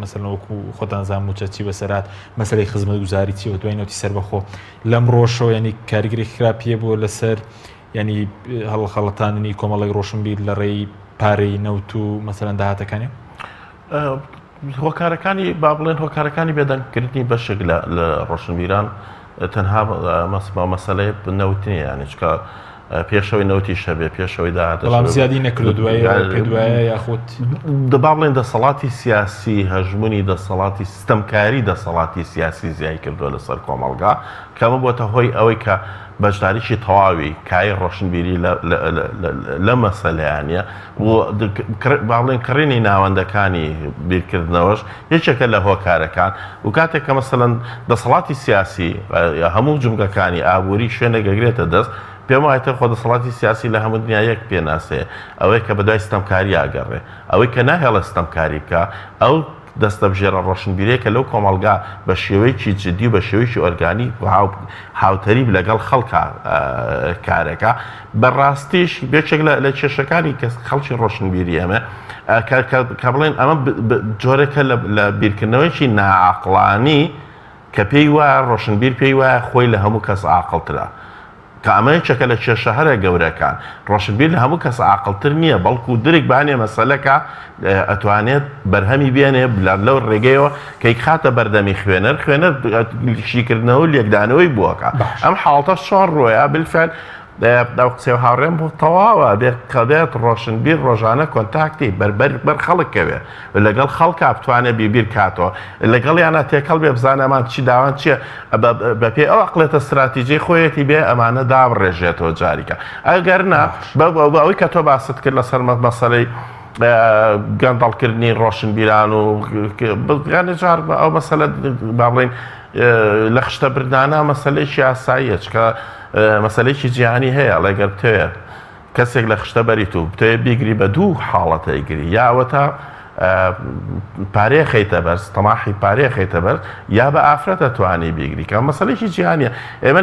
Speaker 1: مەسەلەن وەکو خۆتان زان مووچە چی بەسەرات مەسەلەی خزمەتگوزاری چی و دوای نەوتی سەربەخۆ لەم ڕۆژەوە ینی کاریگەری خراپیە بووە لەسەر ینی هەڵخەڵەتاندنی کۆمەڵێک ڕۆشنبیر لە ڕێی پارەی نەوت و مەسەلەن داهاتەکانی؟
Speaker 2: هۆکارەکانی با بڵێن هۆکارەکانی بێدەنگکردنی بەشێک لە ڕۆشنبیران تەنها مەسەلەی نەوت نییە یانی چکە پێشەوەی نەوتیش هەبێ پێشەوەی داهاتە
Speaker 1: بەڵام زیادی نەکردو دوای پێ دوایە یاخود
Speaker 2: با بڵێن دەسەڵاتی سیاسی هەژمونی دەسەڵاتی ستەمکاری دەسەڵاتی سیاسی زیای کردووە لەسەر کۆمەڵگا کەمە بۆتە هۆی ئەوەی کە بەشداریی تەواوی کای ڕۆشنبیری لە مەسەلەیانە و با بڵێن کڕینی ناوەندەکانی بیرکردنەوەش یەکێکە لە هۆکارەکان و کاتێک کە مەسەلەن دەسەڵاتی سیاسی هەموو جومگەکانی ئابووری شوێنێک ئەگرێتە دەست پێم وایە خۆ دەسەڵاتی سیاسی لە هەموو دنیا یەک پێناسەیە ئەوەیە کە بەدوای ستەمکاری ئەگەڕێ ئەوەی کە ناهێڵێ ستەمکاری بکا ئەو دەستەبژێرە ڕۆشنبیرەیە کە لەو کۆمەڵگا بە شێوەیەکی جدی و بە شێوەیەکی ئۆرگانی هاوتەریب لەگەڵ خەڵکا کارەکا. بە ڕاستیش یەکێک لە کێشەکانی کە خەڵکی ڕۆشنبیری ئێمە کە بڵێن ئەمە جۆرێکە لە بیرکردنەوەیەکی ناعەقڵانی کە پێی وایە ڕۆشنبیر پێی وایە خۆی لە هەموو کەس عاقڵترە. کە ئەمە یەکێکە لە کێشە هەرە گەورەکان، ڕۆشنبیر لە هەموو کەس عاقڵتر نییە، بەڵکو درک بە هەنێ مەسەلەکە ئەتوانێت بەرهەمی بێنێ لەو ڕێگەیەوە کە یخاتە بەردەمی خوێنەر، خوێنەر شیکردنەوە و لێکدانەوەی بۆ ئەکا. ئەم حاڵەتەش چۆن ڕۆیا؟ بالفعل ئەو قسەی هاوڕێم بۆ تەواوە، بێت کە بێت ڕۆشنبیر ڕۆژانە کۆنتاکتی بەر بەر بەر خەڵک کەوێ، لەگەڵ خەڵکا بتوانێ بیبیر کاتەوە، لەگەڵیانا تێکەڵ بێ بزانێ ئەمان چی داوان چییە، بەپێی ئەو ئەقڵێتە ستراتیجەی خۆیەتی بێ ئەمانە دابڕێژێتەوە جاریکە ئەگەر نا ئەوەی کە تۆ باست کرد لەسەر مەسەلەی گەندەڵکردنی ڕۆشنبیران و گەنێ جار ئەو مەسەلە با بڵێین لە خشتە بردانە مەسەلەیەکی ئاساییە چکە مەسەلەیەکی جیهانی هەیە ئەڵێ گەر بتەوێت کەسێک لە خشتە بەریت و بتەوێت بیگری بە دوو حاڵەت ئەیگری یا ئەوەتا پارەیە خەیتە بەرز تەماحی پارەیە خەیتە بەرز یا بە ئافرەت ئەتوانی بیگری کە مەسەلێکی جیهانیە ئێمە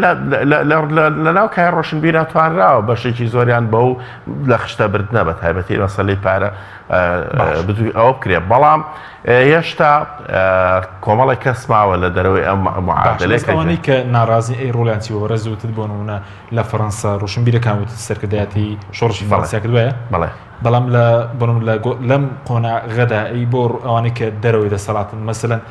Speaker 2: لە ناو کای ڕۆشنبیرا توانراوە بەشێکی زۆریان بەو لە خشتە بردنە بە تایبەتی مەسەلەی پارە ئەوە بکرێ بەڵام هێشتا کۆمەڵێک کەس ماوە لە دەرەوەی ئەم معادلەیە
Speaker 1: ئەوانەی کە ناڕازی ئەی ڕۆڵیان چی بۆ بەڕێز وتت بۆ نمونە لە فەڕەنسا ڕۆشنبیرەکان وتت سەرکردایەتی شۆڕشی فەڕەنسیا کرد وایە؟
Speaker 2: بەڵێ.
Speaker 1: بەڵام لە بۆ نمونە لە لەم قۆناغەدا ئەی بۆ ئەوانەی کە دەرەوەی دەسەڵاتن مەسەلەن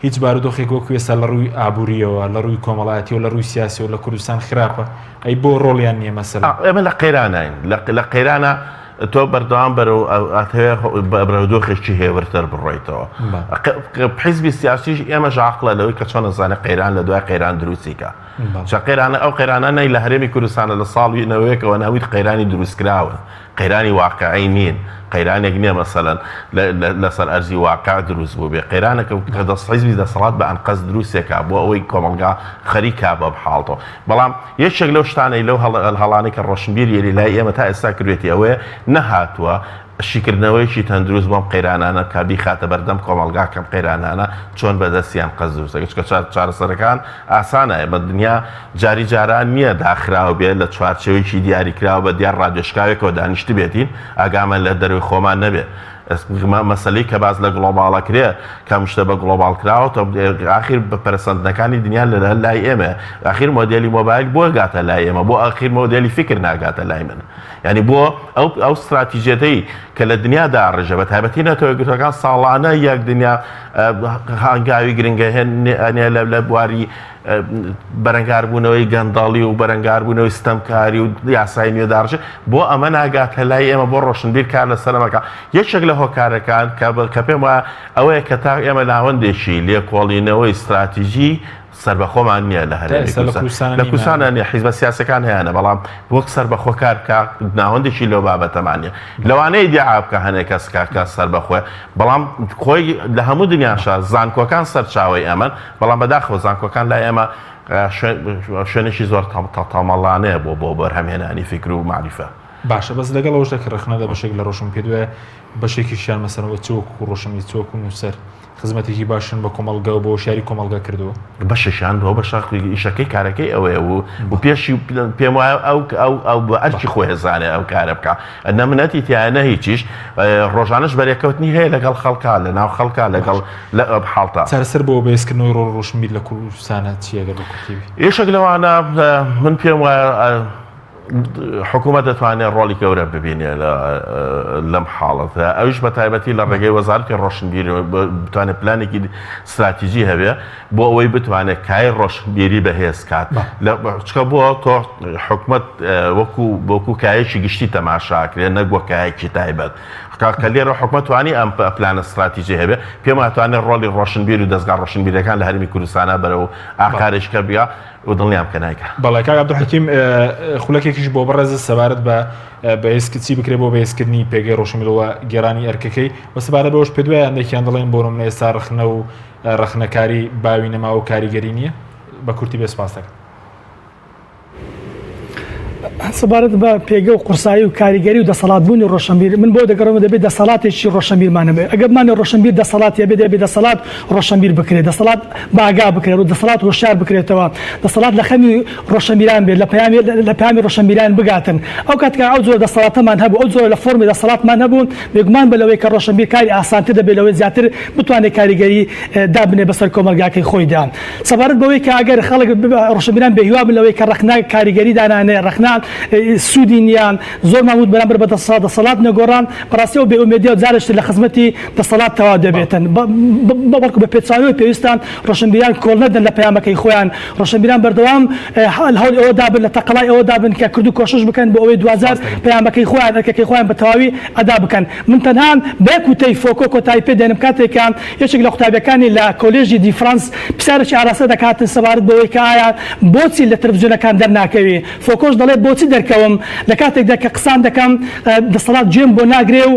Speaker 1: هیچ بارودۆخێک وەکو ئێستا لە ڕووی ئابووریەوە لە ڕووی کۆمەڵایەتیەوە لە ڕووی سیاسیەوە لە کوردستان خراپە ئەی بۆ ڕۆڵیان نییە مەسەلەن؟
Speaker 2: ئێمە لە قەیراناین لە قەیرانە تۆ بەردەوام بەرەو ئەتەوێ بەرەو دۆخێکی هێورتر بڕۆیتەوە حیزبی سیاسیش ئێمەش عاقڵە لەوەی کە چۆن ئەزانێ قەیران لە دوای قەیران دروستی کە چە قەیرانە ئەو قەیرانە نەی لە هەرێمی کوردستانە لە ساڵی نەوەیەکەوە ناویت قەیرانی دروستکراون قەیرانی واقعی نین قەیرانێک نییە مەسەلەن لەسەر ئەرزی واقع دروست بوو بێ قەیرانێکە کە دەست حیزبی دەسەڵات بە ئەنقەست دروستێکا بۆ ئەوەی کۆمەڵگا خەریکا بەم حاڵتەوە بەڵام یەکێک لەو شتانەی لەو هەڵانەی کە ڕۆشنبیر یەلی لای ئێمە تا ئێستا کردوێتی ئەوەیە نەهاتووە شیکردنەوەیەکی تەندروست بۆم قەیرانانە بکا بیخاتە بەردەم کۆمەڵگا کەم قەیرانانە چۆن بەدەستیان قەز دروست دەکەن چونکە چارەسەرەکان ئاسانە ئێمە دنیا جاری جاران نییە داخراو بێ لە چوارچێوەیەکی دیاریکراو بە دیار ڕادیۆشکاوێکەوە دانیشتبێتین ئاگامان لە دەروی خۆمان نەبێ مەسەلەی کە باس لە گڵۆباڵ ئەکرێ کەم شتە بە گڵۆباڵ کراوە تۆ ئاخیر بە پەرەسەندنەکانی دنیا لە لای ئێمە ئاخیر مۆدێلی مۆبایل بۆ گاتە لای ئێمە بۆ ئاخیر مۆدێلی فیکر ناگاتە لای من یعنی بۆ ئەو ئەو ستراتیژیەتەی کە لە دنیا داڕژە بە تایبەتی نەتەوە یەکگرتووەکان ساڵانە یەک دنیا هەنگاوی گرنگە هێن لە بواری. بەرەنگاربوونەوەی گەندەڵی و بەرەنگاربوونەوەی ستەمکاری و یاسای نوێ داڕژێ بۆ ئەمە ناگاتە لای ئێمە بۆ ڕۆشنبیر کار لەسەر ئەمەکە یەکێک لە هۆکارەکان کە پێم وایە ئەوەیە کە تا ئێمە ناوەندێکی لێکۆڵینەوەی ستراتیژی سەربەخۆمان نییە لە هەرێمی کوردستان لە کوردستانە نیە حیزبە سیاسەکان هەیەە بەڵام وەک سەربەخۆ کار بکە ناوەندێکی لەو بابەتەمان نیە لەوانەیە دیعا بکە هەنێک کەس کاکە سەربەخۆیە بەڵام خۆی لە هەموو دنیاشا زانکۆکان سەرچاوەی ئەمەن بەڵام بەداخەوە زانکۆکان لای ئێمە شوێنێکی زۆر تەمەڵانەیە بۆ بۆ بەرهەمهێنانی فیکر و مەعریفە.
Speaker 1: باشە بەس لەگەڵ ئەوەشدا کە ڕەخنە لە بەشێک لە ڕۆشن پێت وایە بەشێکیشیان مەسەلەن وە چ وەکو ڕۆشنبیر چ وەکو نووسەر خزمەتێکی باشن بە کۆمەڵگە و بۆ هۆشیاری کۆمەڵگە کردووە؟
Speaker 2: بەشێکیان بۆ بەشە ئیشەکەی کارەکەی ئەوەیە و و پێشی پێم وایە ئەو ئەو ئەو بە ئەرکی خۆی ئەزانێ ئەو کارە بکا نە منەتی تیایە نە هیچیش ڕۆژانەش بەرێکەوتنی هەیە لەگەڵ خەڵکا لە ناو خەڵکا لەگەڵ لە حاڵتا.
Speaker 1: چارەسەر بۆ بەهێزکردنەوەی ڕۆڵی ڕۆشنبیر لە کوردستانا چییە گەر بە کورتی بی؟
Speaker 2: یەکێک لەوانە من پێم وایە حکوومەت دەتوانێت ڕۆڵی گەورە ببینێ لەم حاڵەتە ئەویش بە تایبەتی لە ڕێگەی وەزارەتی ڕۆشنبیری بتوانێت پلانێکی ستراتیژی هەبێ بۆ ئەوەی بتوانێت کای ڕۆشنبیری بەهێز کات چکە بۆ تۆ حکومەت وەکو وەکو کایەکی گشتی تەماشاکرێت نەک وەک کایەکی تایبەت کە لێرە حکومەت توانی ئەم پلانە ستراتیژی هەبێ پێم واتوانێت ڕۆڵی ڕۆشنبیر و دەزگا ڕۆشنبیرەکان لە هەرێمی کوردستانە بەرەو ئاقارێکە بیا و دڵنیام کە نایکا.
Speaker 1: بەڵێ کاک عەبدولحەکیم خولەکێکیش بۆ بەڕێزت سەبارەت بە بەهێز چی بکرێت بۆ بەهێزکردنی پێگەی ڕۆشنبیر و گێڕانی ئەرکەکەی و سەبارەت بەوەش پێت وایە هەندێکیان دەڵێن بۆ نمونە ئێستا ڕەخنە و ڕەخنەکاری باوی نەماوە و کاریگەری نییە بە کورتی بێ سپاس دەکەم.
Speaker 3: سەبارەت بە پێگە و قورسایی و کاریگەری و دەسەڵاتبوونی ڕۆشنبیر من بۆ دەگەڕێمەوە دەبێت دەسەڵاتێکی ڕۆشنبیرمان هەبێت ئەگەر بمانەوێت ڕۆشنبیر دەسەڵاتی هەبێت دەبێت دەسەڵات ڕۆشنبیر بکرێت دەسەڵات باگا بکرێت و دەسەڵات هۆشیار بکرێتەوە دەسەڵات لە خەمی ڕۆشنبیران بێت لە پەیامی لە پەیامی ڕۆشنبیران بگاتن ئەو کات کە ئەو جۆرە دەسەڵاتەمان هەبوو ئەو جۆرە لە فۆرمی دەسەڵاتمان هەبوو بێگومان بە لەوەی کە ڕۆشنبیر کاری ئاسانتر دەبێت لەوەی زیاتر بتوانێت کاریگەری دابنێت بەسەر کۆمەڵگاکەی خۆیدا. سەبارەت بەوەی کە ئەگەر خەڵک ڕۆشنبیران بێهیوا بن لەوەی کە ڕەخنە کاریگەری دانانێ، ڕەخنە سوودی نییە، زۆرمان وت بەرامبەر بە دەسەڵات دەسەڵات نەگۆڕان، بەڕاستی ئەو بێئومێدییە جارێکی تر لە خزمەتی دەسەڵات تەواو دەبێتن. بەڵکو بە پێچەوانەوەی پێویستە ڕۆشنبیران کۆڵ نەدەن لە پەیامەکەی خۆیان، ڕۆشنبیران بەردەوام لە هەوڵی ئەوەدا بن، لە تەقەلای ئەوەدا بن کە کرد و کۆشش بکەن بۆ ئەوەی دواجار پەیامەکەی خۆیان، ئەرکەکەی خۆیان بە تەواوی ئەدا بکەن. من تەنها بە یەک وتەی فۆکۆ کۆتایی پێ دێنم کاتێک کە یەکێک لە قوتابیەکانی لە کۆلێژی دی فرانس پرسیارێکی ئاراستە دەکاتن سەبارەت بەوەی کە ئایا بۆچی لە تەلەفزیۆنەکان دەرناکەوی؟ فۆکۆش دەڵێت بۆچی دەرکەوم لە کاتێکدا کە قسان دەکەم دەسەڵات گوێم بۆ ناگرێ و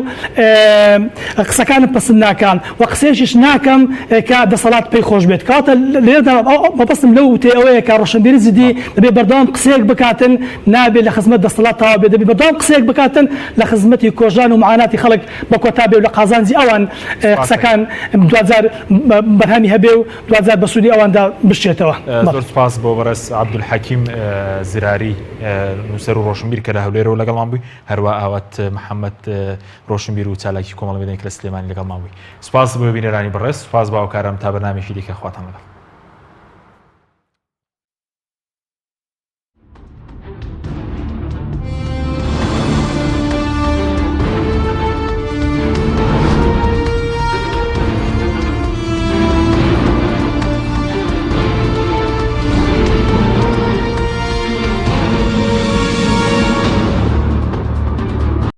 Speaker 3: قسەکانم پەسند ناکا و قسەیەکیش ناکەم کە دەسەڵات پێی خۆش بێت. کەواتە لێرەدا مەبەستم لەو وتەی ئەوەیە کە ڕۆشنبیری جدی دەبێت بەردەوام قسەیەک بکاتن نابێت لە خزمەت دەسەڵات تەواو بێت دەبێت بەردەوام قسەیەک بکاتن لە خزمەتی کۆژان و معاناتی خەڵک بە کۆتا بێ و لە قازانجی ئەوان قسەکان دواجار بەرهەمی هەبێ و دواجار بە سوودی ئەواندا بشچێتەوە.
Speaker 1: زۆر سوپاس بۆ بەڕێز عەبدولحەکیم زراری نووسەر و ڕۆشنبیر کە لە هەولێرەوە لەگەڵمان بووی، هەروا ئاوات محەمەد ڕۆشنبیر و چالاکی کۆمەڵی مەدەنی کە لە سلێمانی لەگەڵمان بووی. سوپاس بۆ بینەرانی بەڕێز، سوپاس بۆ هاوکارانم تا بەرنامەیەکی دیکە خواتان لەگەڵ.